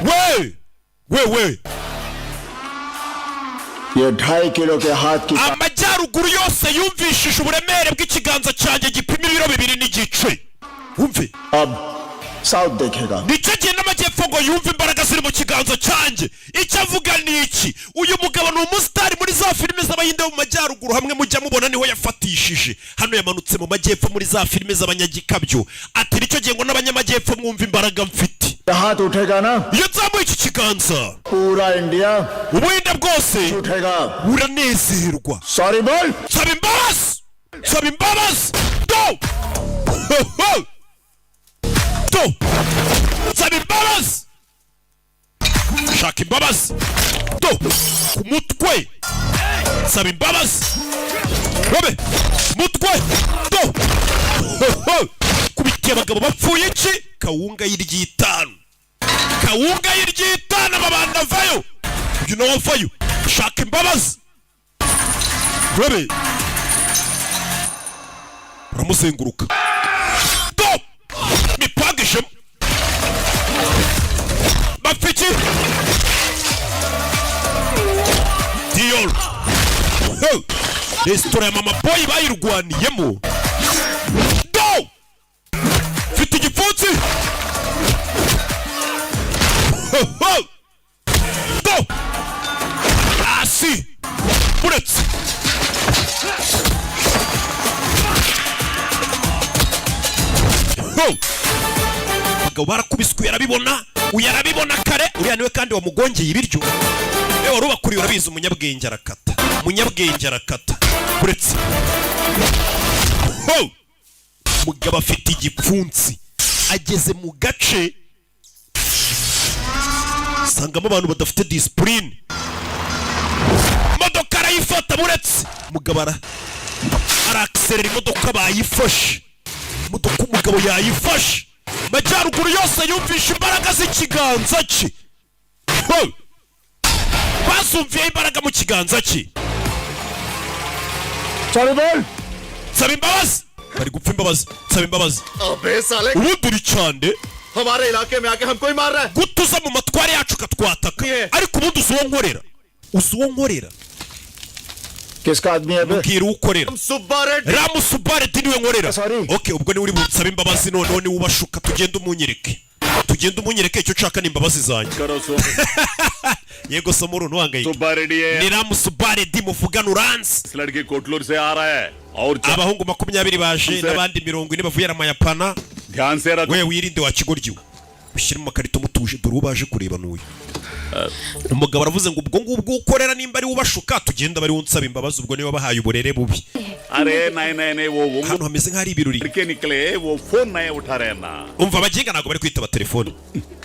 we we we. ये 2.5 किलो के हाथ की Amajyaruguru yose yumvishije uburemere bw'ikiganza cyanjye gipima ibiro 2.5, wumve. अब साउथ देखेगा। Nicyo gihe n'amajyepfo ngo yumve imbaraga ziri mu kiganza cyanjye. Icyo avuga ni iki? Uyu mugabo ni umusitari muri za filime z'Abahinde bo mu majyaruguru, hamwe mujya mubona niho yafatishije. Hano yamanutse mu majyepfo muri za filime z'abanyagikabyo. Ati nicyo gihe ngo n'abanyamajyepfo mwumve imbaraga mfite. हाथ उठेगा ना, Iyo nzamuye iki kiganza, पूरा India Ubuhinde bwose उठेगा। buranezerwa. Sorry बोल। Nsaba imbabazi, nsaba imbabazi, do do, nsaba imbabazi, shaka imbabazi, do ku mutwe, nsaba imbabazi, robe mutwe, do kubitiye abagabo bapfuye iki? Kawunga y'iryitanu, kawunga y'iryitanu, amabanda avayo, uyu nawe avayo, shaka imbabazi, robe uramuzenguruka, do mipangishemo bapfa iki? Dior. Ho! Resitora ya mama boy bayirwaniyemo. Do mfite igipfunsi. Ho, ho! Do hasi uretse. Ho! Abagabo barakubiswe, uyu arabibona, uyu arabibona kare. Uriya niwe kandi wamugongeye ibiryo, we wari ubakuriye, urabizi. Umunyabwenge arakata, umunyabwenge arakata uretse. Ho! Umugabo afite igipfunsi, ageze mu gace usangamo abantu badafite disipurine. Imodoka arayifata, buretse umugabo arakiserera imodoka, bayifashe imodoka, umugabo yayifashe. Majyaruguru yose yumvishe imbaraga z'ikiganza cye. Ho! Bazumviye imbaraga mu kiganza cye. Sorry बोल। Nsaba imbabazi, bari gupfa imbabazi, nsaba imbabazi. अबे साले, Ubundi uri cyane हमारे इलाके में आके हमको ही मार रहा है। Gutuza mu matware yacu ukatwataka, ariko ubundi uzi uwo nkorera? Uzi uwo nkorera? किसका आदमी है बे? Mbwira uwo ukorera. Subba Reddy. Ramusubaredi niwe nkorera. Sorry. Okay, ubwo niwe uri bunsabe imbabazi, noneho niwe ubashuka. Tugende umunyereke, tugende umunyereke. Icyo nshaka ni imbabazi zanjye. करो सो Yego somoro, ntuhangayike. Subba Reddy है। Ni Ramusubaredi muvugana, uranzi. इस लड़के कोटलूर से आ रहा है और Abahungu 20 baje n'abandi 40 bavuye Ramayapana. ध्यान से रखो। We wirinde wa kigoryi we, ushyire mu makarito mutuje. Dore uwo baje kureba n'uyu umugabo. Aravuze ngo ubwo ngubwo ukorera nimba ari we ubashuka, tugenda bari unsaba imbabazi, ubwo niwe wabahaye uburere bubi. अरे नहीं नहीं नहीं, वो वो Ahantu hameze nk'ahari ibirori. लड़के निकले, वो फोन नहीं उठा रहे ना। Umva, abagenga ntabwo bari kwitaba telefone.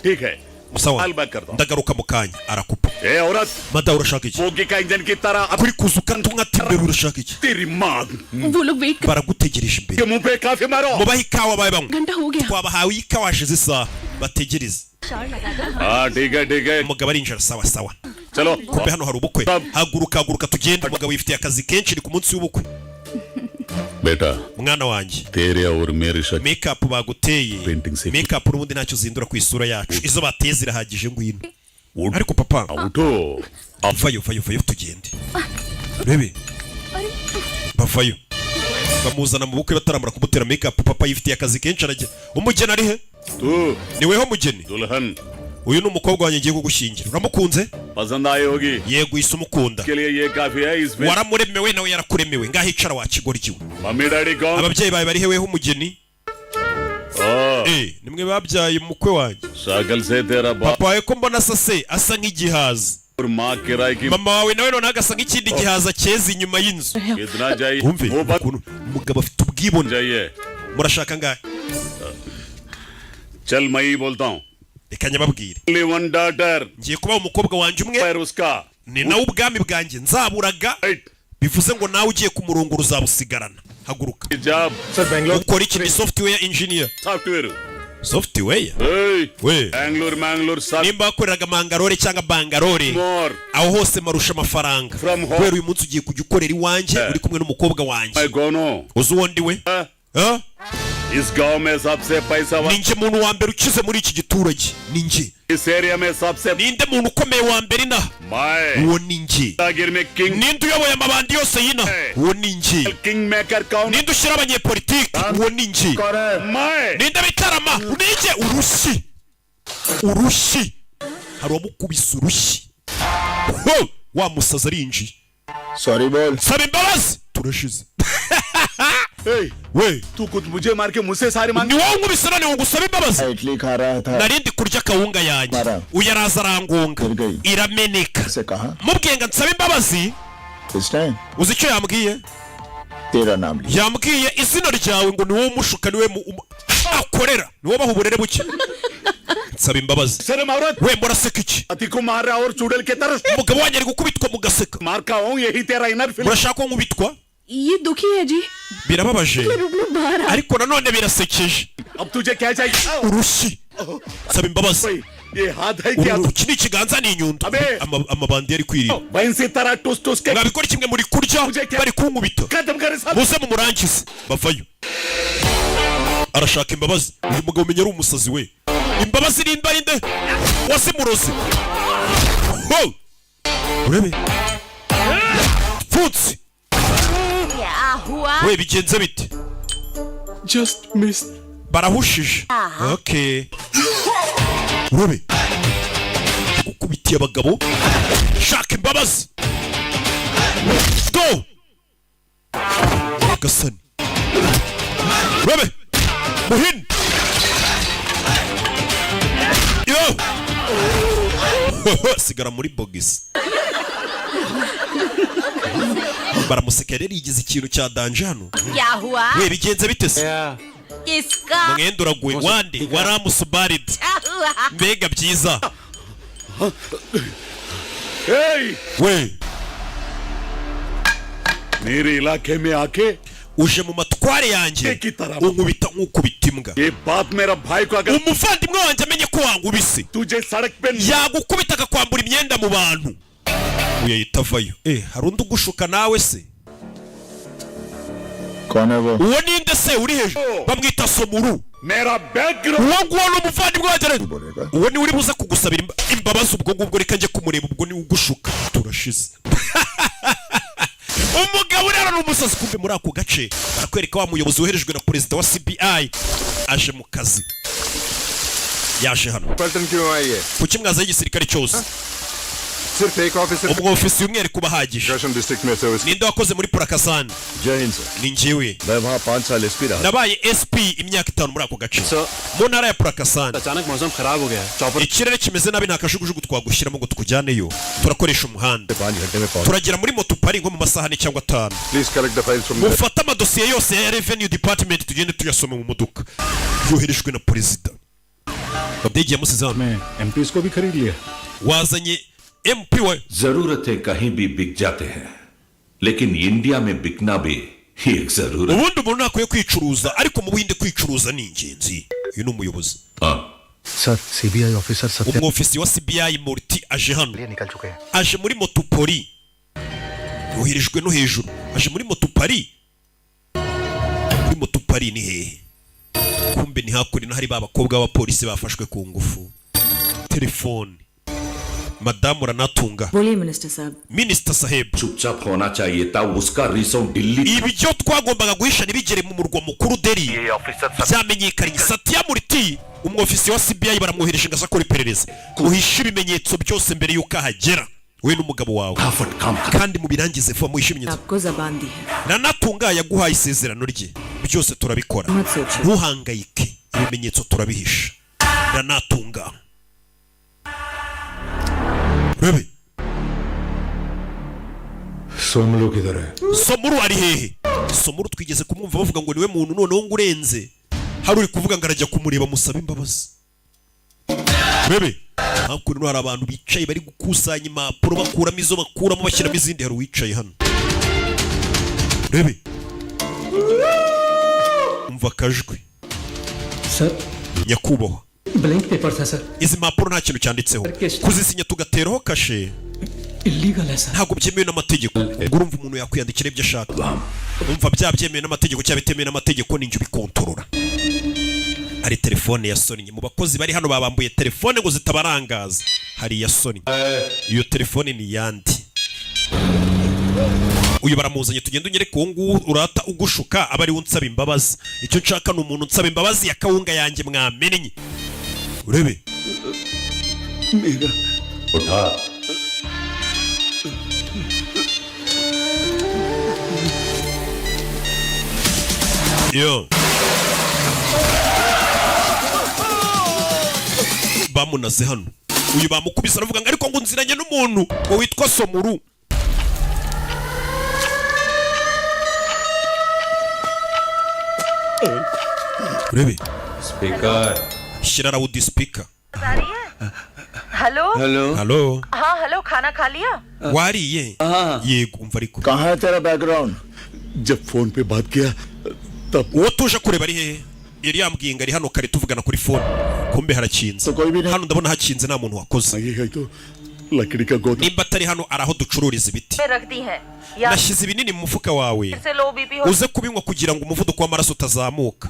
ठीक है। Sawa. Call back करता हूँ। Ndagaruka mu kanya. Arakupa. ए औरत, Madamu, urashaka iki? बोगी का इंजन की तरह अब Kuri kuza ukata unkata imbere, urashaka iki? तेरी माँ वो लोग wait Baragutegereje imbere. के मुंह पे काफी मारो। Mubahe ikawa babe banywa. घंटा हो गया। Twabahawe ikawa hashize isaha, bategereze. हाँ, ठीक है, ठीक है। Umugabo arinjira, sawa sawa. चलो। Kumbe hano hari ubukwe. Haguruka, haguruka tugende. Umugabo yifitiye akazi kenshi, ni ku munsi w'ubukwe. बेटा, Mwana wanjye, तेरे और मेरे शक make baguteye, painting से make n'ubundi ntacyo zihindura ku isura yacu, izo bateye zirahagije. Ngwino. Ariko papa, उठो। Vayo, vayo, vayo tugende. Urebe bavayo, bamuzana mu bukwe bataramara kumutera make. Papa yifitiye akazi kenshi, arajya. Umugeni ari he? तू Ni weho mugeni? दुल्हन। Uyu ni umukobwa wanjye ngiye kugushyingira, uramukunze? पसंद आई होगी। Yego, uhise umukunda. के लिए ये काफी है इसमें। Waramuremewe, nawe yarakuremewe. Ngaho icara wa kigoryi we. Mummy daddy कौन? Ababyeyi bawe bari he, weho umugeni? O, Eh, nimwe babyaye umukwe wanjye. शकल से तेरा बाप Papa wawe ko mbona asa se asa nk'igihaza, और माँ किराए की mama wawe nawe noneho agasa nk'ikindi gihaza cyeze inyuma y'inzu. कितना चाहिए? Wumve वो बात ukuntu umugabo afite ubwibone. चाहिए। Murashaka angahe? चल, मैं ही बोलता हूँ। Reka nyababwire. Only one daughter. Ngiye kuba umukobwa wanjye umwe, पर उसका ni nawe ubwami bwanjye nzaburaga, bivuze ngo nawe ugiye kumurongora uzabusigarana. Haguruka. Job Sir, Bangalore. Ukora iki? Ni software engineer. Software. Software we. Bangalore Mangalore सब Nimba wakoreraga Mangalore cyangwa Bangalore, aho hose marusha amafaranga. Kubera uyu munsi ugiye kujya ukorera iwanjye uri kumwe n'umukobwa wanjye. कौन Uzi uwo ndi we? Huh? इस गांव में सबसे पैसा Ni njye muntu wa mbere ukize muri iki giturage, ni njye. इस एरिया में सबसे Ninde muntu ukomeye wa mbere inaha? मैं Uwo ni njye. गिर में king Ninde uyoboye amabandi yose y'inaha? Uwo ni njye. King maker कौन Ninde ushyira abanyepolitiki? Uwo ni njye. मैं Ninde bitarama? Ni njye. Urushyi, urushyi, hari uwamukubise urushyi. Ho! Wa musazi arinjiye. Sorry बोल Saba imbabazi, turashize we. तू खुद मुझे मार के मुझसे सारे मांग Ni wowe unkubise none ngo ngusabe imbabazi? Idli खा रहा था Narindi kurya akawunga yanjye, Mara. uyu araza arangonga गिर गई irameneka. से कहा Mubwiye ngo nsabe imbabazi, इसने uzi icyo yambwiye? तेरा नाम लिया Yambwiye izina ryawe, ngo ni wowe umushuka, ni wowe akorera, ni wowe baha uburere buke. Nsaba imbabazi. शर्म औरत We, muraseka iki? पति को मार रहा और चुड़ैल के तरस Umugabo wanjye ari gukubitwa mugaseka. मार का हूँ यही तेरा inner feeling Murashaka ko nkubitwa? ये दुखी है जी Birababaje बाहर ariko nanone birasekeje. अब तुझे क्या चाहिए Urushyi, nsaba imbabazi. ये हाथ है क्या Uru iki ni ikiganza, ni inyundo. Amabandi yari kwirira. बहन तरह टूस टूस के Mwabikora kimwe muri kurya, bari kunkubita. खत्म करे सब Muze mumurangize. Bavayo, arashaka imbabazi. Uyu mugabo umenya ari umusazi we. Imbabazi nimba ari nde wazimuroze? Ho! Urebe pfutsi we, bigenze bite? Just miss. Barahushije. Okay, urebe gukubitiye abagabo. Shaka imbabazi go gasani. Urebe muhini yo, sigara muri bogisi. Baramuseka rero, yigize ikintu cya danger hano. क्या हुआ We, bigenze bite se? किसका Mwenda uraguye wande waramusubaridi. Mbega byiza we. मेरे इलाके में आके Uje mu matware yanjye unkubita nk'ukubita imbwa. ये बात मेरा भाई को अगर Umuvandimwe wanjye amenye ko wankubise, तुझे सड़क पे yagukubita akakwambura imyenda mu bantu. Uyu yahita avayo. Eh, hari undi ugushuka nawe se? कौन है वो Uwo ninde se uri hejuru? Bamwita Somuru. मेरा background Uwo nguwo ni umuvandimwe wanjye rero. Uwo niwe uri buze kugusabira imbabazi. Ubwo ngubwo reka njye kumureba, ubwo niwe ugushuka. Turashize. Umugabo rero ni umusazi. Kumbe muri ako gace barakwereka wa muyobozi woherejwe na perezida wa CBI aje mu kazi, yaje hano. पलटन क्यों आई है Kuki mwazaho igisirikare cyose? सिर्फ एक officer Umwofisiye umwe ari kuba ahagije. District में service Ninde wakoze muri Purakasani? जय Hind sir. Ni njyewe. मैं वहाँ 5 साल SP रहा Nabaye SP imyaka 5 muri ako gace mu ntara ya Purakasani. अचानक मौसम खराब हो गया है Ikirere kimeze nabi, nta kajugujugu twagushyiramo ngo tukujyaneyo, turakoresha umuhanda. 5 घंटे में पहुंच Turagera muri Motopari nko mu masaha 4 cyangwa 5. Please collect the files from Mufate amadosiye yose ya revenue department, tugende tuyasome mu modoka. Yoherejwe na perezida. Abdege yamusize hano. MP को भी खरीद लिया Wazanye MP we. जरूरतें कहीं भी बिक जाते हैं लेकिन इंडिया में बिकना भी एक जरूरत Ubundi umuntu ntakwiye kwicuruza, ariko mu Buhinde kwicuruza ni ingenzi. Uyu ni umuyobozi. Sir CBI officer Satya Umwofisi wa CBI Murti aje hano, निकल चुके हैं aje muri Motopori, yoherejwe no hejuru, aje muri Motopari. Muri Motopari ni hehe? Kumbe ni hakurino, hari ba bakobwa b'abapolisi bafashwe ku ngufu. Telefone, madamu Ranatunga. बोलिए minister साहब Minisita saheb. चुपचाप होना चाहिए था उसका resound Delhi Ibyo twagombaga guhisha ntibigere mu murwa mukuru Delhi byamenyekanye. Satya Murti, umwofisi wa CBI, baramwohereje ngo aze akora iperereza. Uhishe ibimenyetso byose mbere y'uko ahagera, we n'umugabo wawe, kandi mubirangize vuba, muhishe ibimenyetso. आपको जबान दी है Ranatunga yaguhaye isezerano rye, byose turabikora. मत सोचिए Ntuhangayike, ibimenyetso turabihisha. Ranatunga, rebe. Somlu किधर है Somuru ari hehe? Somuru twigeze kumwumva bavuga ngo niwe muntu noneho ngo urenze. Hari uri kuvuga ngo arajya kumureba musabe imbabazi. Rebe hakuno hari abantu bicaye bari gukusanya impapuro, bakuramo izo bakuramo bashyiramo izindi. Hari uwicaye hano, rebe, umva akajwi. Sir Nyakubahwa, Blank paper था sir. Izi mpapuro nta kintu cyanditseho, kuzisinya tugateraho kashe Illegal है sir. ntabwo byemewe n'amategeko. Ubwo urumva umuntu yakwiyandikira ibyo ashaka, umva byaba byemewe n'amategeko cyangwa bitemewe n'amategeko, ninjye ubikontorora. Hari telefone ya sonnye mu bakozi bari hano, babambuye telefone ngo zitabarangaza. Hari iya sonnye, iyo telefone ni iyandi. Uyu baramuzanye, tugenda unyereke uwo nguwo urata ugushuka, aba ariwe unsaba imbabazi. Icyo nshaka ni umuntu unsaba imbabazi ya kawunga yanjye mwamennye, urebe. उठा। Yo, bamunaze hano, uyu bamukubise aravuga ngo ariko ngo nziranye n'umuntu ngo witwa Somuru. Urebe. Speaker. Shyira loud speaker. Hello. Hello. Hello. हाँ हेलो, खाना खा लिया? Wariye? Yego. Umva ariko, कहाँ है तेरा background? जब phone पे बात किया तब uwo tuje kureba ari hehe? Yari yambwiye ngo ari hano kare tuvugana kuri phone. Kumbe harakinze hano, ndabona hakinze, nta muntu wakoze. लकड़ी का गोदा। Nimba atari hano, ari aho ducururiza ibiti. में रख दी है या Nashyize ibinini mu mufuka wawe, से low BP हो। Uze kubinywa kugira ngo umuvuduko w'amaraso utazamuka.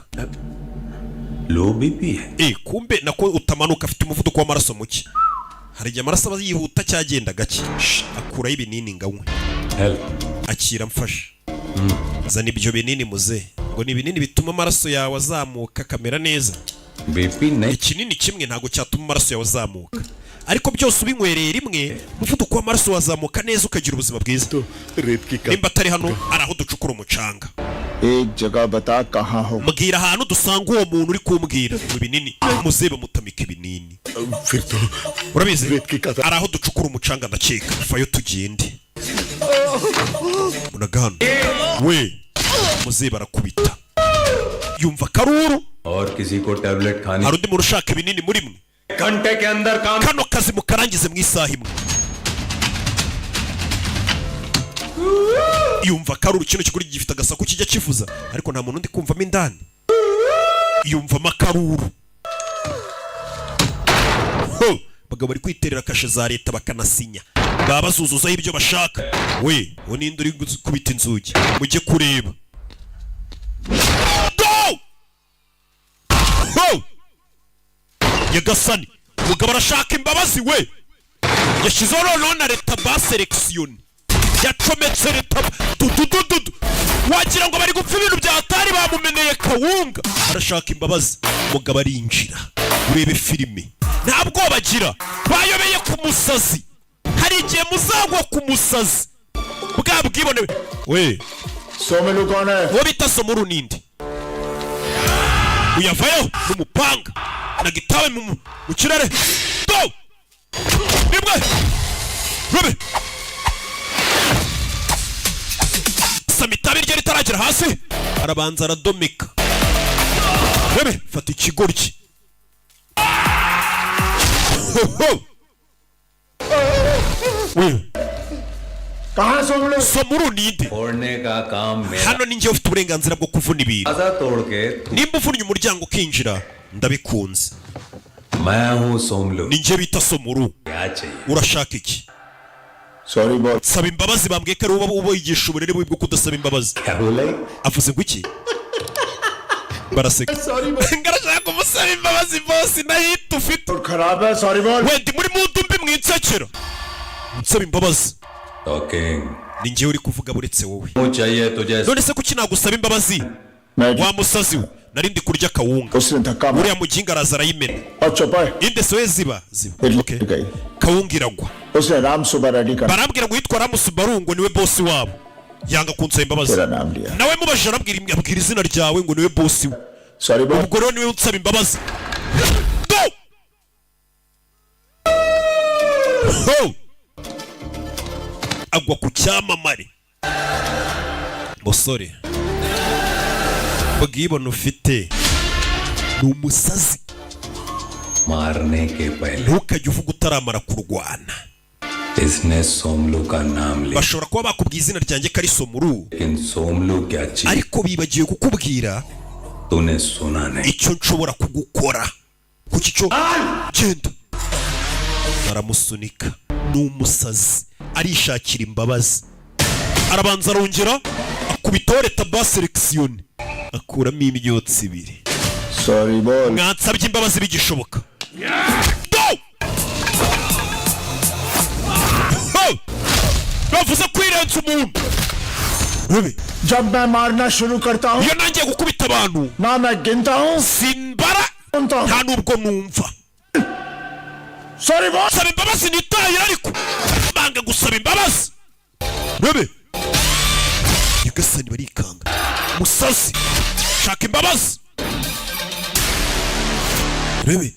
Low BP है? Eh, kumbe nako utamanuka, afite umuvuduko w'amaraso muke. Hari igihe amaraso aba yihuta cyagenda gake. Akuraho ibinini ngo anywe. Help. Akira, mfasha, zana ibyo binini muze, ngo ni ibinini bituma amaraso yawe azamuka akamera neza. BP नहीं। Ikinini kimwe ntabwo cyatuma amaraso yawe azamuka, ariko byose ubinywereye rimwe umuvuduko w'amaraso wazamuka neza ukagira ubuzima bwiza. रेत की Nimba atari hano, ari aho ducukura umucanga. एक जगह बता कहाँ हो। Mbwira ahantu dusanga uwo muntu uri kumbwira. Mu binini muze, bamutamika ibinini. फिर तो Urabizi, ari aho ducukura umucanga ndakeka. Vayo tugende. Munaga hano we, muze barakubita, yumva akaruru. और किसी को tablet खानी? Hari undi muntu ushaka ibinini muri mwe? घंटे के अंदर काम। Kano kazi mukarangize mu isaha imwe. Yumva akaruru, kino kiguri gifite agasaku kijya kivuza, ariko nta muntu undi kumvamo indani, yumvamo akaruru. Ho! Abagabo bari kwiterera kashe za leta bakanasinya, baba bazuzuzaho ibyo bashaka. We, uwo ninde uri gukubita inzugi? Mujye kureba. Do! Ho! Nyagasani, umugabo arashaka imbabazi we. Yashyizeho noneho na leta baselekisiyoni, yacometse leta dududududu, wagira ngo bari gupfa ibintu bya atari bamumeneye kawunga. Arashaka imbabazi, umugabo arinjira. Urebe filime, nta bwoba agira, bayobeye ku musazi. Hari igihe muzagwa ku musazi bwa bwibone we. Somelu कौन है? Uwo bita Somuru ninde? Uyavayo n'umupanga na gitawe mu kirere. Do rimwe, rube sama itabi rye ritaragera hasi, arabanza aradomeka. Rebe, fata ikigoryi. Ho, ho. We. कहाँ Somelu? Somuru ninde? फोड़ने का काम मेरा। Hano ni njyewe ufite uburenganzira bwo kuvuna ibintu. दरवाजा तोड़ के Nimba uvunnye umuryango ukinjira, ndabikunze. मैं हूँ Somlu. Ni njye bita Somuru. क्या चाहिए? Urashaka iki? Sorry boss. Saba imbabazi, bambwiye ko ari wowe ubigisha uburere bubi bwo kudasaba imbabazi. क्या बोले? Avuze ngo iki? Baraseka. Ngarashaka kumusaba imbabazi boss, nahita ufite खराब है, sorry boss. Wenda muri mudu mbi mwinsekera, nsaba imbabazi. Talking. Ni njyewe uri kuvuga, buretse wowe. क्यों चाहिए तुझे? None se kuki nagusaba imbabazi wa musazi we? Nari ndi kurya kawunga, उसने धक्का मारा uriya muginga araza arayimena. और चुप है। Inde se we? Ziba ziba, okay. गई। Kawunga iragwa. उसने राम सुबह ready कर Barambwira ngo yitwa Ramusubaru, ngo niwe bosi wabo, yanga kunsaba imbabazi. तेरा नाम लिया। Nawe mubajije arambwira, abwira izina ryawe, ngo niwe bosi we. Sorry boss. Ubwo rero niwe unsaba imbabazi. Do! Ho! Agwa ku cyamamare. Musore, bwibone ufite ni umusazi. मारने के पहले Ntukajye uvuga utaramara kurwana. इसने सोमलू का नाम लिया। Bashobora kuba bakubwiye izina ryanjye ko ari Somuru, लेकिन सोमलू क्या चीज ariko bibagiwe kukubwira तूने सुना नहीं। Icyo nshobora kugukora kuki cyo genda. Baramusunika, ni umusazi, arishakira imbabazi. Arabanza arongera akubita leta sélection, akuramo imyotsi ibiri. Sorry बोल। Mwansabye imbabazi bigishoboka. Do! Ho! Bavuze kwirenza umuntu Rube. जब मैं मारना शुरू करता हूँ Iyo nangiye gukubita abantu ना मैं गिनता हूँ simbara, nta nubwo numva. Sorry बोल। Saba imbabazi nitahira, ariko banga gusaba imbabazi. Rebe nyagasani, barikanga. Musazi, shaka imbabazi. Rebe,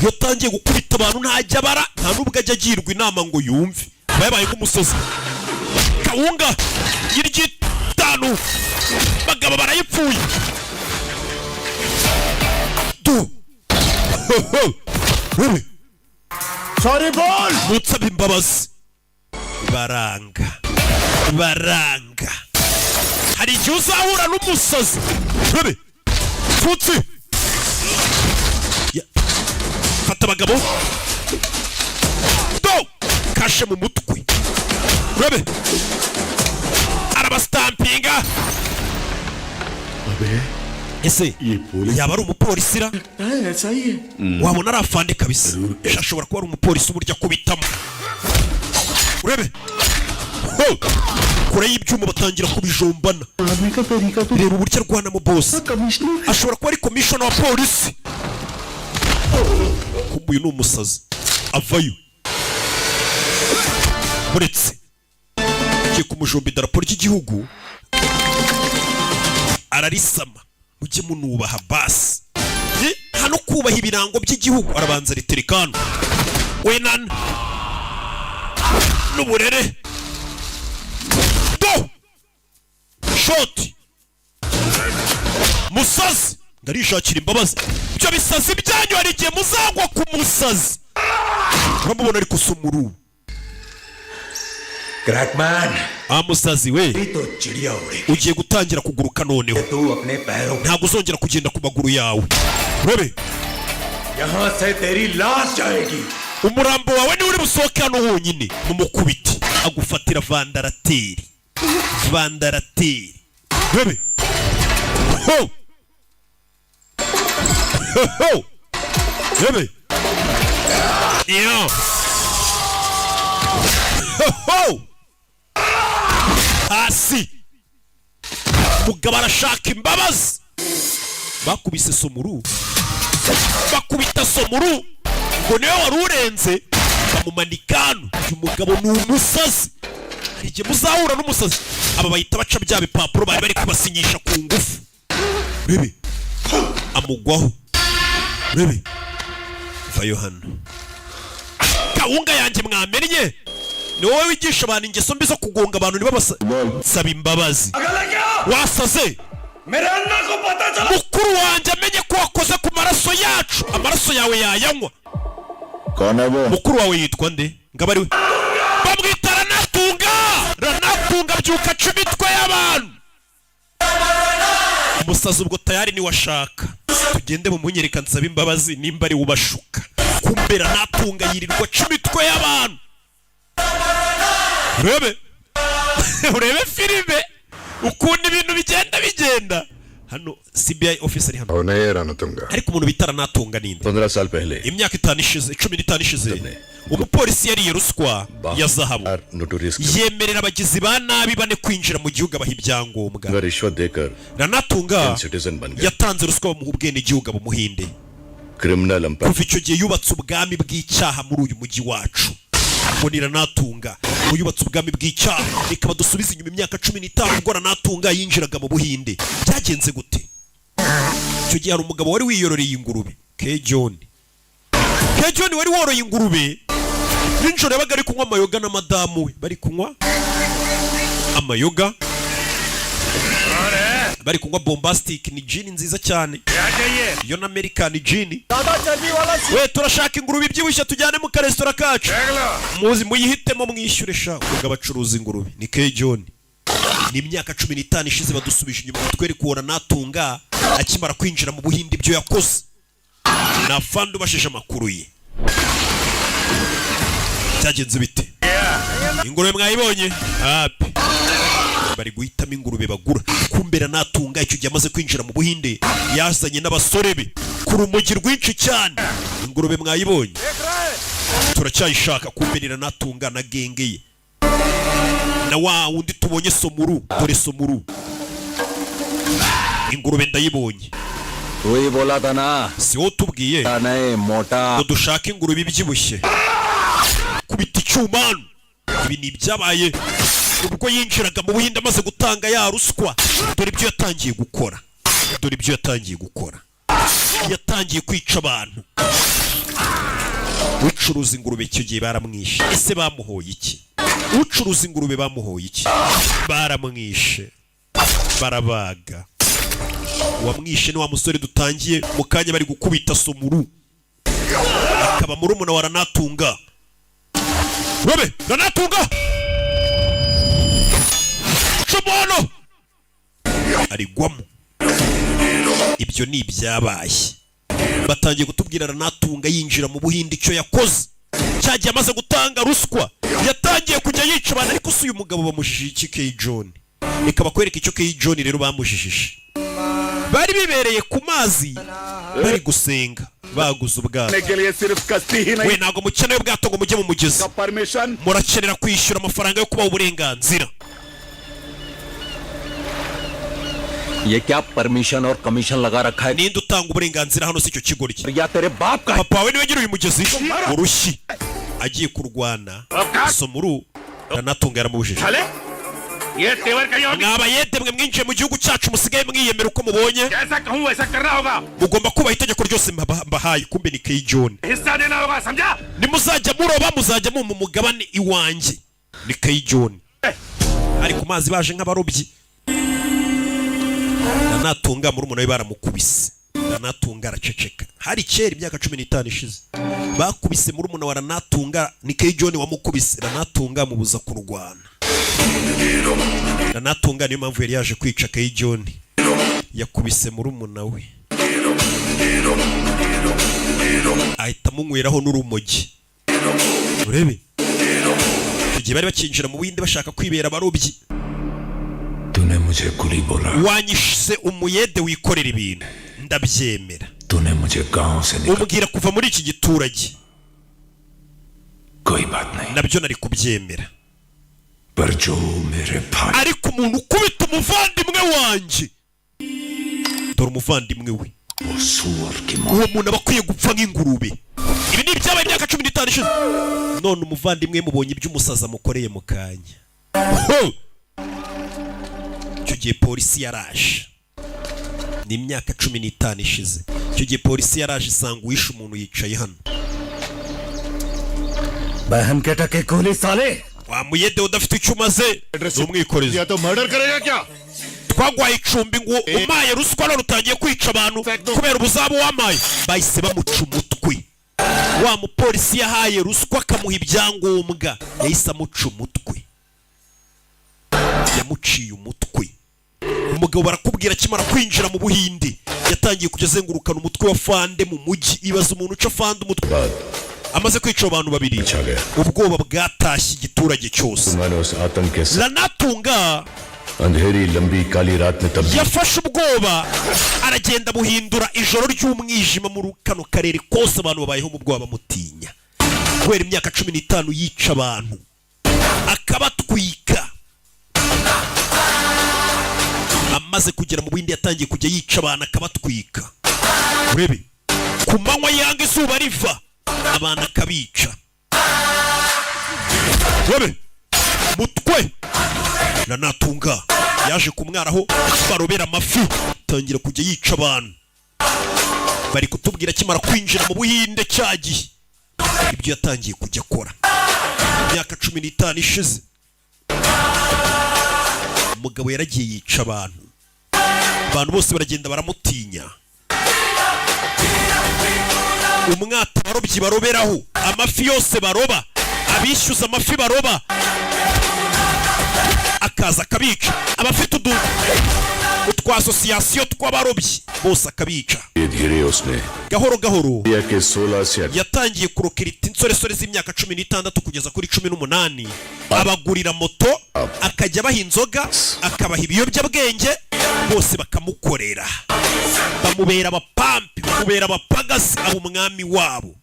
iyo atangiye gukubita abantu ntajya abara, nta nubwo ajya agirwa inama ngo yumve, aba yabaye nk'umusozi. Kawunga y'iryitanu, bagabo barayipfuye du. Rebe. Sorry बोल। Munsaba imbabazi, baranga, baranga. Hari igihe uzahura n'umusazi. Rebe tutsi. Fata abagabo do kashe mu mutwe. Rebe, arabasitampinga. अबे Ese yaba ari umupolisi ra? ऐसा ही है। Wabona ari afande kabisa. Ashobora kuba ari umupolisi, uburyo akubitamo. Urebe. Ho! Kure y'ibyuma batangira kubijombana. मारने का तरीका तो Reba uburyo arwanamo, boss. Commissioner. Ashobora kuba ari commissioner wa polisi. Kumbe uyu ni umusazi. Avayo uretse ugiye kumujomba idarapo ry'igihugu ararisama. Mujye munubaha basi. Hano kubaha ibirango by'igihugu. Arabanza ritereka hano wenana n'uburere do shoti. Musazi, ndarishakira imbabazi. Ibyo bisazi byanyu, hari igihe muzagwa ku musazi. Uramubona ariko si umuru. Crackman. Ah, musazi we. तो चिड़िया उड़ेगी। Ugiye gutangira kuguruka noneho. तू अपने पैरों Ntabwo uzongera kugenda ku maguru yawe, urabe. यहाँ से तेरी लाश जाएगी। Umurambo wawe niwe uri busohoke hano wonyine. Mumukubite, agufatira ventilateur, ventilateur. Urabe. Ho ho ho! Urabe iyo. Ho ho! Hasi, mugabo arashaka imbabazi. Bakubise somuru, bakubita somuru ngo niwe wari urenze, bamumanika hano. Uyu mugabo ni umusazi, hari igihe muzahura n'umusazi. Aba bahita baca bya bipapuro bari bari kubasinyisha ku ngufu. Rebe, amugwaho. Rebe, vayo hano. Kawunga yanjye mwamennye, ni wowe wigisha abantu ingeso mbi zo kugonga abantu ntibabasaba imbabazi. Wasaze. मेरे अन्ना को पता चला। Mukuru wanjye amenye ko wakoze ku maraso yacu, amaraso yawe yayanywa. कौन है वो? Mukuru wawe yitwa nde? Ngaba ari we bamwita Ranatunga. Ranatunga abyuka aca imitwe y'abantu. Umusazi ubwo tayari niwe ashaka. Tugende mumunyereka nsabe imbabazi nimba ari we ubashuka. Kumbe Ranatunga yirirwa aca imitwe y'abantu. Urebe, urebe filime ukuntu ibintu bigenda bigenda. Hano CBI officer ari hano. और नहीं Ranatunga. Ariko umuntu bita Ranatunga ninde? 15 साल पहले Imyaka 5 ishize, 15 ishize, umupolisi yariye ruswa ya zahabu, notorious yemerera abagizi ba nabi bane kwinjira mu gihugu, abaha ibyangombwa. रिश्वत देकर Ranatunga citizen बन गए। Yatanze ruswa bamuha ubwenegihugu, abumuhinde. Criminal empire. Kuva icyo gihe yubatse ubwami bw'icyaha muri uyu mujyi wacu. Ngo ni Ranatunga ngo yubatse ubwami bw'icyaha. Reka badusubize inyuma imyaka 15, ubwo Ranatunga yinjiraga mu Buhinde. Byagenze gute icyo gihe? Hari umugabo wari wiyororeye ingurube, K John. K John wari woroye ingurube, nijoro yabaga ari kunywa amayoga na madamu we, bari kunywa amayoga, bari kunywa Bombastic, ni gin nziza cyane iyo na American gin. We, turashaka ingurube ibyibushye tujyane mu karesitora kacu, muzi muyihitemo mwishyure sha. Ubwo abacuruza ingurube ni K John. Ni imyaka 15 ishize, badusubije inyuma batwereka uwo Ranatunga. Akimara kwinjira mu Buhinde, ibyo yakoze ni afande ubashije amakuru ye. Byagenze bite? Ingurube mwayibonye? Hapi, bari guhitamo ingurube bagura. Kumbera natunga icyo gihe amaze kwinjira mu Buhinde, yazanye n'abasore be ku rumogi rwinshi cyane. Ingurube mwayibonye? Turacyayishaka. Kumberera natunga na gang ye na wa wundi tubonye Somuru. Dore Somuru, ingurube ndayibonye. तू ही बोला था ना. Si wowe utubwiye नहीं मोटा. ngo dushake ingurube ibyibushye? Kubita icyuma hano. Ibi ni ibyabaye ubwo yinjiraga mu Buhinde amaze gutanga ya ruswa. Dore ibyo yatangiye gukora, dore ibyo yatangiye gukora. Yatangiye kwica abantu. Ucuruza ingurube icyo gihe baramwishe. Ese bamuhoye iki? Ucuruza ingurube bamuhoye iki? Baramwishe, barabaga. Uwamwishe ni wa musore dutangiye mu kanya bari gukubita, Somuru, akaba murumuna wa Ranatunga. Robe Ranatunga Cumono arigwamo. Ibyo ni ibyabaye. Batangiye kutubwira Ranatunga yinjira mu Buhinde icyo yakoze. Cyagiye amaze gutanga ruswa, yatangiye kujya yica abantu. Ariko si uyu mugabo bamujijije iki? Key John, reka bakwereke icyo Key John rero bamujijije. Bari bibereye ku mazi bari gusenga, baguze ubwato. के लिए सिर्फ कश्ती ही नहीं. We, ntabwo mukeneye ubwato ngo mujye mu mugezi. Permission. Murakenera kwishyura amafaranga yo kubaha uburenganzira. ये क्या परमिशन और कमीशन लगा रखा है? Ninde utanga uburenganzira hano? Si icyo kigo rye? या तेरे बाप का? Papa we niwe nyiri uyu mugezi. Urushyi agiye kurwana Somuru, Ranatunga yaramubujije. साले ये तेवर कहीं और. Mwabayede mwe mwinjiye mu gihugu cyacu, musigaye mwiyemera uko mubonye. जैसा कहूँ वैसा करना होगा. Mugomba kubaha itegeko ryose mbahaye. Kumbe ni Key John. हिस्सा देना होगा, समझा? Nimuzajya muroba, muzajya mumpa umugabane iwanjye. Ni Key John ari ku mazi, baje nk'abarobyi. Ranatunga murumuna we baramukubise, Ranatunga araceceka. Hari kera imyaka 15 ishize bakubise murumuna wa Ranatunga. Ni Key John wamukubise. Ranatunga amubuza kurwana. Ranatunga niyo mpamvu yari yaje kwica Key John, yakubise murumuna we ahita amunyweraho n'urumogi. Urebe icyo gihe bari bakinjira mu Buhinde bashaka kwibera abarobyi. तूने मुझे कुली बोला. Wanyishe umuyede wikorera ibintu, ndabyemera. तूने मुझे गांव से निकाल. Umbwira kuva muri iki giturage. कोई बात नहीं. Nabyo nari kubyemera. पर जो मेरे भाई Ariko umuntu ukubita umuvandimwe wanjye, dore umuvandimwe we, वो सुअर की मौत. uwo muntu aba akwiye gupfa nk'ingurube. Ibi ni ibyabaye imyaka 15 ishize. None umuvandimwe mubonye ibyo umusaza amukoreye mu kanya. Ho! Icyo gihe polisi yaraje. Ni imyaka 15 ishize. Icyo gihe polisi yaraje isanga uwishe umuntu yicaye hano. बहन के टके कोहली साले. Wa muyede udafite icyo umaze, ni umwikorezi. या तो मर्डर करेगा क्या? Twagwaye icumbi ngo umaye ruswa, none utangiye kwica abantu kubera ubuzabu wamaye. Bahise bamuca umutwe. Wa mupolisi yahaye ruswa akamuha ibyangombwa yahise amuca umutwe, yamuciye umutwe. Umugabo barakubwira akimara kwinjira mu Buhinde yatangiye kujya azengurukana umutwe wa fande mu mujyi. Ibaza umuntu uca fande umutwe. Amaze kwica abo bantu babiri, ubwoba bwatashye igiturage cyose. मैंने उस आतंक के साथ Ranatunga अंधेरी लंबी काली रात में तब्दील yafashe ubwoba aragenda buhindura ijoro ry'umwijima muri kano karere kose. Abantu babayeho mu bwoba, bamutinya kubera imyaka 15 yica abantu akabatwika. Amaze kugera mu bindi yatangiye kujya yica abantu akabatwika. Urebe ku manywa yanga, izuba riva, abantu akabica. Urebe mutwe. Ranatunga yaje kumwaraho barobera amafi, tangira kujya yica abantu. Bari kutubwira akimara kwinjira mu Buhinde cya gihe ibyo yatangiye kujya akora imyaka 15 ishize. Umugabo yaragiye yica abantu, abantu bose baragenda baramutinya. Umwato abarobyi baroberaho amafi yose baroba, abishyuza amafi baroba, akaza akabica. Abafite Utwa association tw'abarobyi bose akabica. धीरे धीरे उसने Gahoro gahoro India के 16 से yatangiye kurokirita insoresore z'imyaka 16 kugeza kuri 18, abagurira moto, akajya abaha inzoga, akabaha ibiyobyabwenge, bose bakamukorera, bamubera abapampi, bamubera abapagasi, aba umwami wabo.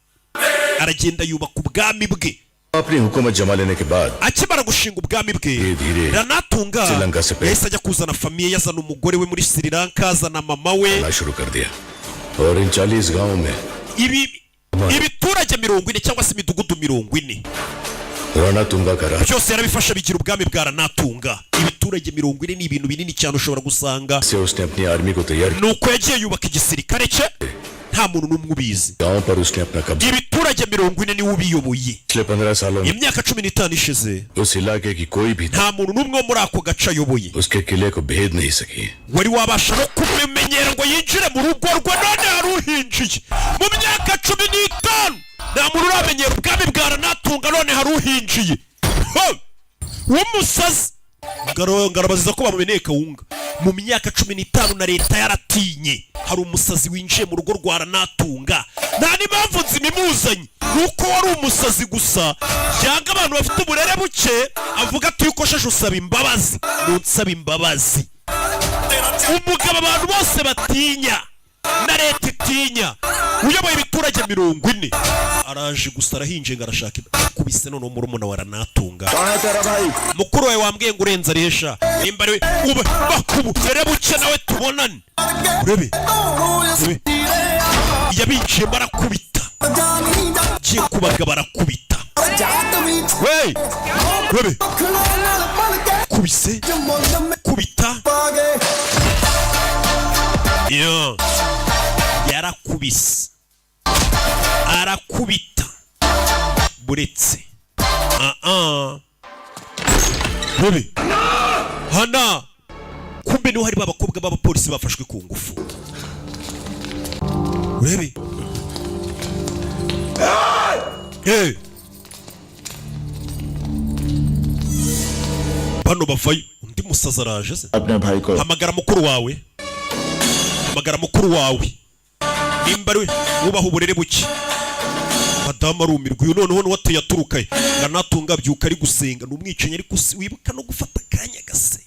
Aragenda yubaka ubwami bwe. अपनी हुकूमत जमा लेने के बाद Akimara gushinga ubwami bwe, धीरे धीरे Ranatunga Sri se pe- yahise ajya kuzana famille, yazana umugore we muri Sri Lanka, azana mama we. आना शुरू कर दिया और इन 40 गांवों में Ibi ibiturage 40 cyangwa se imidugudu 40 Rana Tunga का राज byose yarabifasha, bigira ubwami bwa Ranatunga. Ibiturage 40 ni ibintu binini cyane ushobora gusanga. से उसने अपनी आर्मी को तैयार Nuko yagiye yubaka igisirikare cye, nta muntu n'umwe ubizi. गांव पर उसने अपना कब्जा Ibiturage 40 niwe ubiyoboye. पिछले 15 सालों में Imyaka 15 ishize उस इलाके की कोई भी nta muntu n'umwe wo muri ako gace ayoboye उसके किले को भेद नहीं सकी। Wari wabasha no kumumenyera ngo yinjire mu rugo rwe. None hari uhinjiye mu myaka 15, nta muntu uramenyera ubwami bwa Ranatunga. None hari uhinjiye. Ho! W'umusazi. Ngarabaziza ko bamumeneye kawunga mu myaka 15 na leta yaratinye. Hari umusazi winjiye mu rugo rwa Ranatunga, nta n'impamvu nzima imuzanye, nuko wari umusazi gusa yanga abantu bafite uburere buke. Avuga ati: "Iyo ukosheje usaba imbabazi, nunsaba imbabazi." Umugabo abantu bose batinya na leta itinya, uyoboye ibiturage 40, araje gusa arahinje ngo arashaka akubise. Noneho murumuna wa Ranatunga, mukuru wawe wambwiye ngo urenze arihesha, nimba ari we ube bakubere buke nawe tubonane. Urebe, urebe yabinjiyemo arakubita, agiye kubaga barakubita we. Urebe kubise kubita yo, yarakubise arakubita buretse ah rebe hana. Kumbe niho hari babakobwa b'abapolisi bafashwe ku ngufu. Urebe. Hey! Bano bavayo, undi musazi araje se. अपने भाई को Hamagara mukuru wawe, hamagara mukuru wawe nimba ari we wubaha uburere buke. Madamu arumirwa. Uyu noneho n'uwateye aturukaye. Ranatunga abyuka ari gusenga, ni umwicanyi ariko wibuka no gufata akanya gasenga.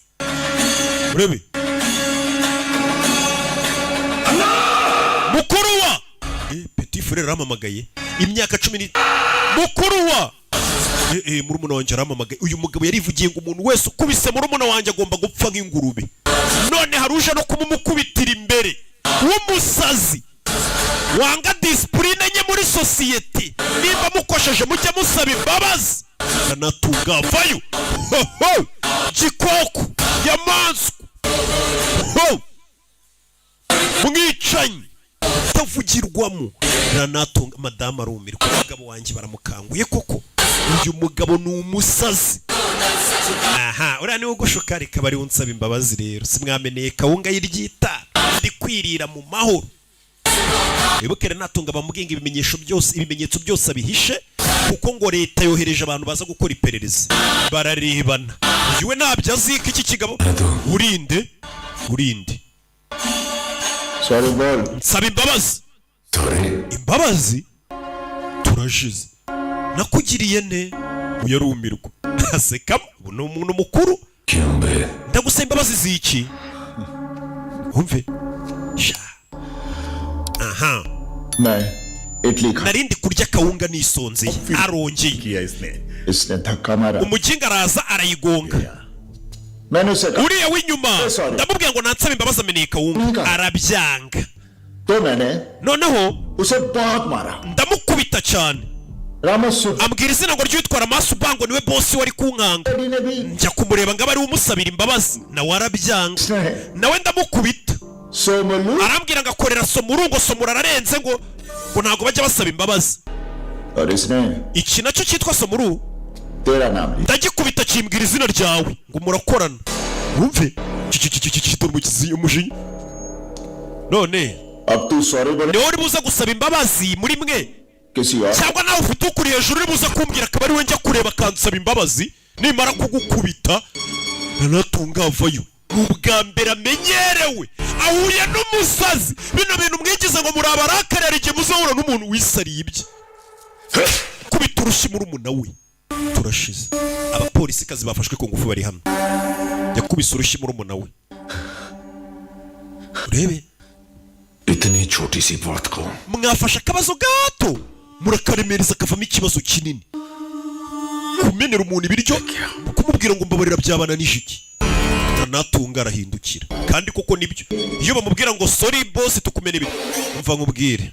Urebe mukuru wa petit frère arampamagaye imyaka cumi ni mukuru wa murumuna wanjye arampamagaye. Uyu mugabo yarivugiye ngo umuntu wese ukubise murumuna wanjye agomba gupfa nk'ingurube. None hari uje no kumumukubitira imbere, w'umusazi wanga discipline nke muri sosiyete. Nimba mukosheje mujye musaba imbabazi. Ranatunga vayo. Ho, ho! Gikoko yamanswe ho, mwicanyi utavugirwamo Ranatunga. Madamu arumirwa. Umugabo wanjye baramukanguye koko, uyu mugabo ni umusazi. Aha uriya niwe ugushuka, reka ari unsaba imbabazi. Rero simwameneye kawunga y'iryita, ndi kwirira mu mahoro. Wibuke Ranatunga bamubwiye ngo ibimenyesho byose, ibimenyetso byose abihishe, kuko ngo leta yohereje abantu baza gukora iperereza. Bararebana, uyu we ntabyo azi ko iki kigabo. Urinde, urinde. Sorry बोल. Nsaba imbabazi. Imbabazi turashize, nakugiriye ne? Uyarumirwa, asekamo. Ubu ni umuntu mukuru. Ndagusaba imbabazi z'iki? Wumve sha aha. मैं इडली खा Narindi kurya kawunga nisonzeye, arongeye. इसने धक्का मारा। Umuginga araza arayigonga. मैंने उसे कहा Uriya w'inyuma ndamubwira ngo nansaba imbabazi, ameneye kawunga, arabyanga. तो मैंने Noneho उसे बहुत मारा। Ndamukubita cyane. Ambwira izina ngo ryitwara Masubango, niwe bosi wari kunkanga. Njya kumureba ngo abe ari we umusabira imbabazi, nawe arabyanga, nawe ndamukubita. Arambwira ngo akorera Somuru, ngo Somuru ararenze, ngo ntabwo bajya basaba imbabazi. और इसने Iki nacyo cyitwa Somuru तेरा नाम लिया। Ndagikubita, kimbwira izina ryawe ngo murakorana. Wumve dore umukizi umujinya none. अब तू sorry बोले। Niwe uri buze gusaba imbabazi muri mwe किसी और cyangwa nawe ufite ukuri hejuru uri buze kumbwira, akaba ari we njya kureba akansaba imbabazi nimara kugukubita. Nanatunga avayo. Ni ubwa mbere amenyerewe ahuye n'umusazi. Bino bintu mwigize ngo muri abarakare, hari igihe muzahura n'umuntu wisariye ibye. Kubita urushyi murumuna we, turashize. Abapolisikazi bafashwe ku ngufu bari hano. Yakubise urushyi murumuna we, urebe. इतनी छोटी सी बात को Mwafashe akabazo gato murakaremereza kavamo ikibazo kinini. Kumenera umuntu ibiryo, kumubwira ngo mbabarira, byabananije iki? Natunga arahindukira, kandi koko nibyo. Iyo bamubwira ngo sorry boss, tukumena ibiryo. Mva nkubwire,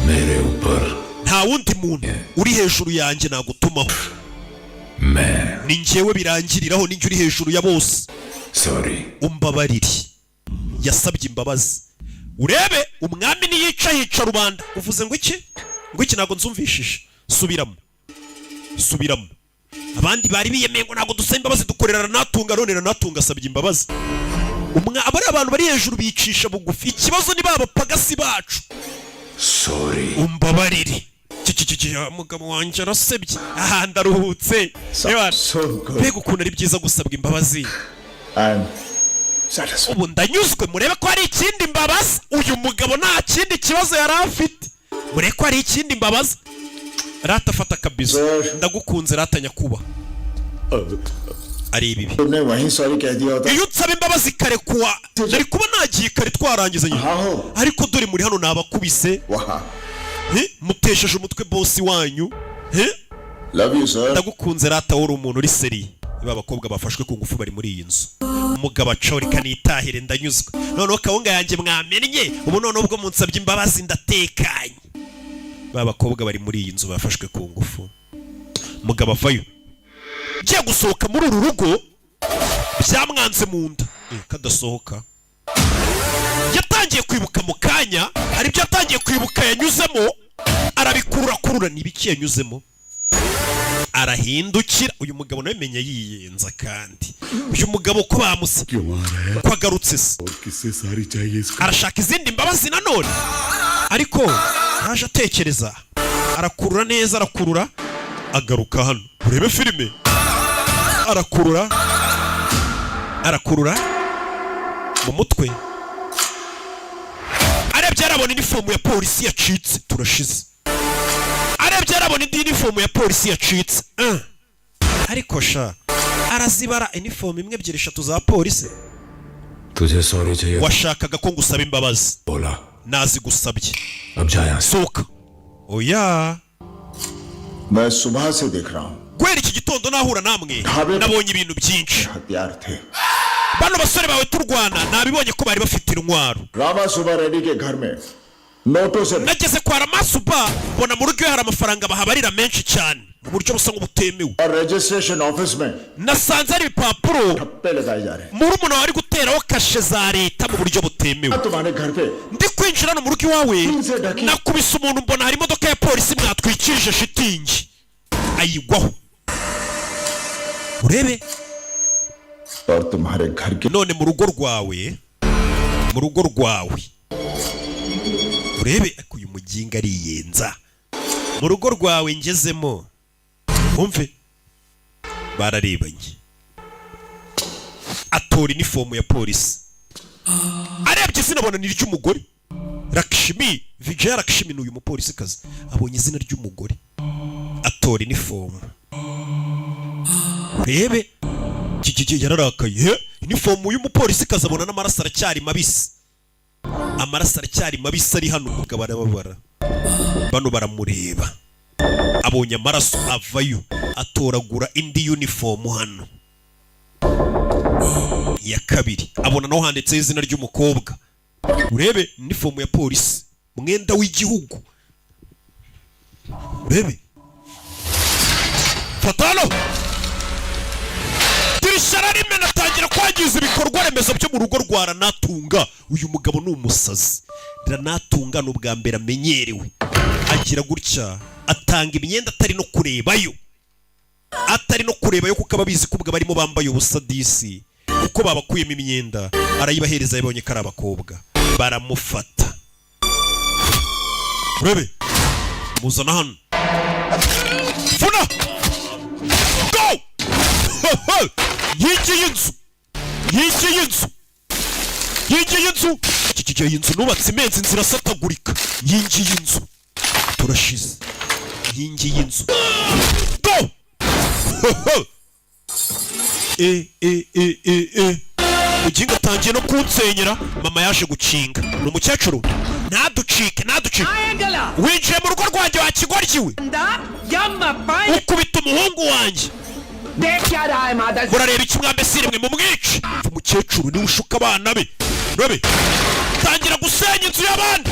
मेरे ऊपर nta wundi muntu uri hejuru yanjye nagutumaho. मैं Ni njyewe birangiriraho, ninjye uri hejuru ya bose. Sorry. Umbabarire. Yasabye imbabazi. Urebe, umwami niyica yica rubanda. Uvuze ngo iki? Ngo iki? Ntabwo nzumvishije, subiramo, subiramo. Abandi bari biyemeye ngo ntabwo dusaba imbabazi, dukorera Ranatunga. None Ranatunga asabye imbabazi. Abari abantu bari hejuru bicisha bugufi. Ikibazo ni ba bapagasi bacu. Sorry. Umbabarire. Kikikiki, mugabo wanjye arasebye. Aha ndaruhutse. Ewana, mbega ukuntu ari byiza gusabwa imbabazi! Ubu ndanyuzwe. Murebe ko hari ikindi mbabaza. Uyu mugabo nta kindi kibazo yari afite. Murebe ko hari ikindi mbabaza. Rata, fata akabizo. Ndagukunze rata nyakuba ari ibibi. तुमने वहीं sorry कह दिया होता। Iyo unsaba imbabazi kare kuwa nari kuba nagiye kare twarangizanye, ariko dore muri hano nabakubise. Mutesheje umutwe boss wanyu. Love you sir. Ndagukunze rata, wowe uri umuntu uri sérieux. Ba bakobwa bafashwe ku ngufu bari muri iyi nzu. Umugabo acaho, reka nitahire, ndanyuzwe. Noneho kawunga yanjye mwamennye, ubu noneho ubwo munsabye imbabazi ndatekanye. Ba bakobwa bari muri iyi nzu bafashwe ku ngufu. Umugabo avayo, ngiye gusohoka muri uru rugo, byamwanze mu nda. Kadasohoka, yatangiye kwibuka mu kanya. Hari ibyo yatangiye kwibuka yanyuzemo, arabikurura kurura. Ni ibiki yanyuzemo? Arahindukira. Uyu mugabo nawe menya yiyenza, kandi uyu mugabo ko bamusa ko agarutse se? और किससे sorry चाहिए इसको? Arashaka izindi mbabazi nanone, ariko yaje atekereza, arakurura neza, arakurura, agaruka hano. Urebe filime, arakurura, arakurura mu mutwe. Arebye arabona inifomu ya polisi yacitse, turashize. Arebye arabona indi inifomu ya polisi yacitse. Ariko sha, arazibara inifomu imwe, ebyiri, eshatu za polisi. तुझे sorry चाहिए? Washakaga ko ngusaba imbabazi. बोला। Nazigusabye. अब जा यहाँ से। Sohoka. Oya. मैं सुबह से देख रहा हूँ। Guhera iki gitondo nahura namwe, nabonye ibintu byinshi. हथियार थे। Bano basore bawe turwana, nabibonye ko bari bafite intwaro. Rama Subba Reddy के घर में नोटों से Nageze kwa Ramasuba, mbona mu rugo iwe hari amafaranga bahabarira menshi cyane mu buryo busa nk'ubutemewe. और registration office में Nasanze hari ibipapuro ठप्पे लगाए जा रहे हैं। murumuna wawe ari guteraho kashe za leta mu buryo butemewe. तुम्हारे घर पे Ndi kwinjira hano mu rugo iwawe, nakubise umuntu, mbona hari imodoka ya polisi mwatwikirije shitingi, ayigwaho. Urebe. और तुम्हारे घर के None mu rugo rwawe, mu rugo rwawe, urebe. Ariko uyu muginga ariyenza. Mu rugo rwawe ngezemo, wumve bararebanye. Atora inifomu ya polisi, arebye izina abona ni iry'umugore Lakshmi Vijaya. Lakshmi ni uyu mupolisikazi. Abonye izina ry'umugore, atora inifomu. Urebe, kikiki yararakaye. He, inifomu y'umupolisikazi, abona n'amaraso aracyari mabisi, amaraso aracyari mabisi ari hano. Umugabo arababara, bano baramureba, abonye amaraso. Avayo, atoragura indi uniform hano ya kabiri, abona naho handitseho izina ry'umukobwa. Urebe, inifomu ya polisi, umwenda w'igihugu. Urebe, fata hano dirishya, ararimena, atangira kwangiza ibikorwa remezo byo mu rugo rwa Ranatunga. Uyu mugabo ni umusazi. Ranatunga ni ubwa mbere amenyerewe. Agira gutya, atanga imyenda atari no kurebayo, atari no kurebayo, kuko aba abizi ko ubwo barimo bambaye ubusa disi, kuko babakuyemo imyenda. Arayibahereza, yabonye ko ari abakobwa, baramufata. Urebe, muzana hano, funa go inkingi y'inzu. Inkingi y'inzu, inkingi y'inzu, iki gihe inzu nubatse imenzi, inzu irasatagurika. Inkingi y'inzu, turashize. Inkingi y'inzu do e e e e e Mugingo atangiye no kunsenyera. Mama yaje gukinga, ni umukecuru. Ntaducike, ntaducike. Winjiye mu rugo rwanjye wa kigoryi we, ukubita umuhungu wanjye. Murareba iki mwambesire mwe? Mumwice. Umukecuru niwe ushuka abana be. Robe tangira gusenya inzu y'abandi,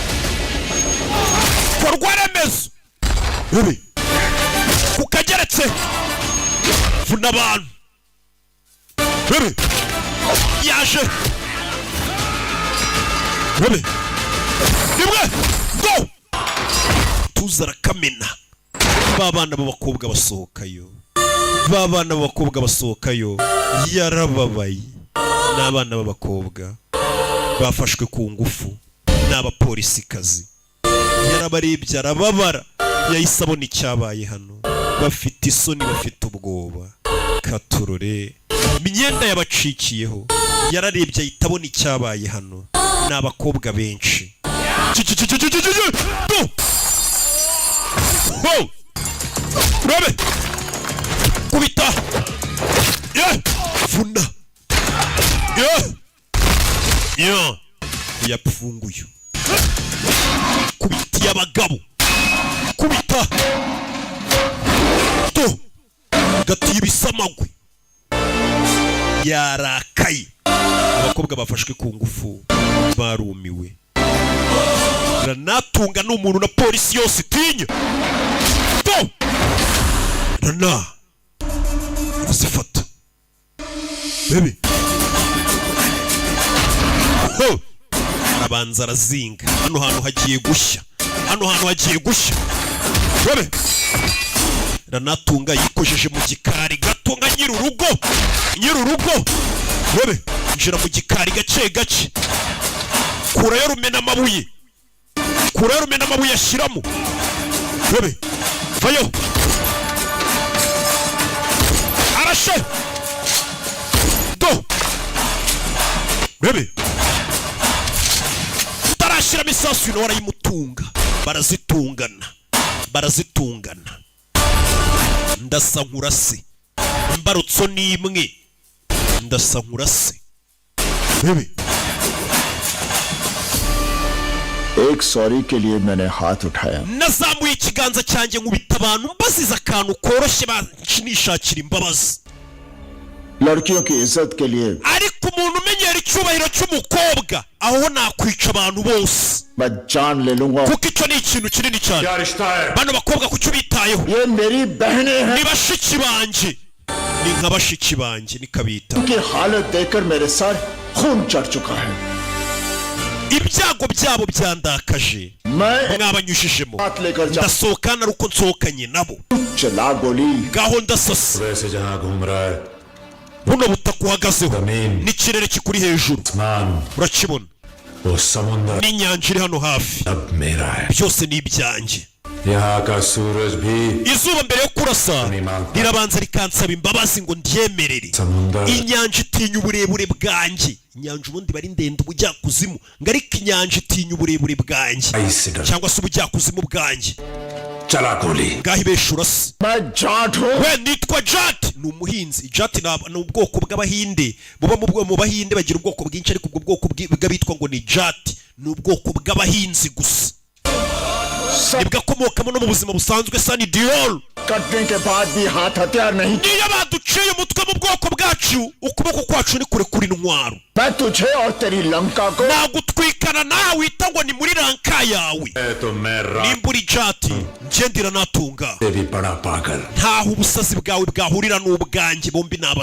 korwa remezo robe ku kageretse, vuna abantu. Robe yaje, robe rimwe go tuza, arakamena. Ba bana b'abakobwa basohokayo, ba bana b'abakobwa basohokayo. Yarababaye, ni abana b'abakobwa bafashwe ku ngufu n'abapolisikazi. Yarabarebye arababara, yahise abona icyabaye hano. Bafite isoni, bafite ubwoba, katurore imyenda yabacikiyeho. Yararebye ahita abona icyabaye hano, ni abakobwa benshi. Du! Ho! Urabe kubita ye, vuna ye ye, yapfunguye kubitiye abagabo, kubita to gatiye ibisamagwe. Yarakaye, abakobwa bafashwe ku ngufu barumiwe. Ranatunga ni umuntu na polisi yose itinya. To rana arazifata bebe. Ho! Arabanza arazinga. Hano hantu hagiye gushya, hano hantu hagiye gushya. Bebe Ranatunga yikojeje mu gikari gato nka nyir'urugo, nyir'urugo. Bebe injira mu gikari gake gake, kurayo rumena amabuye, kurayo rumena amabuye, ashyiramo. Bebe vayo, arashe do. Bebe utarashyiramo isasu nawe arayimutunga. Barazitungana, barazitungana. Ndasa nkurase, imbarutso ni imwe, ndasa nkurase. Bebe एक सॉरी के लिए मैंने हाथ उठाया। Nazamuye ikiganza cyanjye nkubita abantu mbaziza akantu koroshye, nishakira imbabazi. लड़कियों की इज्जत के लिए Ariko umuntu umenyera icyubahiro cy'umukobwa, aho nakwica abantu bose, मैं जान ले लूंगा। Kuko icyo ni ikintu kinini cyane. Bano bakobwa kuki ubitayeho? ये मेरी बहनें हैं। Ni bashiki banjye, ni nka bashiki banjye nikabita. उनकी हालत देखकर मेरे सर खून चढ़ चुका है। Ibyago byabo byandakaje mwabanyujijemo. Ndasohoka ari uko nsohokanye nabo. चला गोली। Ngaho ndasasa. वैसे जहां घूम रहा है Buno butaka uhagazeho n'ikirere kikuri hejuru urakibona, वो समुंदर n'inyanja iri hano hafi, अब मेरा है। Byose ni ibyanjye. यहाँ का सूरज भी Izuba mbere yo kurasa rirabanza rikansaba imbabazi ngo ndyemerere. समुंदर Inyanja itinya uburebure bwanjye. Inyanja ubundi bari ndende ubujyakuzimu, ngo ariko inyanja itinya uburebure bwanjye cyangwa se ubujyakuzimu bwanjye. चला गोली। Ngaho ibesha urasa. We nitwa Jat, ni umuhinzi. Jat ni ubwoko bw'Abahinde buba mu Bahinde. Bagira ubwoko bwinshi, ariko ubwo bwoko bw'abitwa ngo ni Jat ni ubwoko bw'abahinzi gusa, nibwo akomokamo no mu buzima busanzwe Sunny Deol. कटने के बाद भी हाथ हथियार नहीं। Niyo baduciye umutwe mu bwoko bwacu, ukuboko kwacu ni kure kuri intwaro. मैं तुझे और तेरी लंका को Nagutwikana nawe wita ngo ni muri Lanka yawe. तो मैं Nimba uri Jati, njye ndira natunga से भी बड़ा पागल। ntaho ubusazi bwawe bwahurira n'ubwanjye, bombi ni abasazi.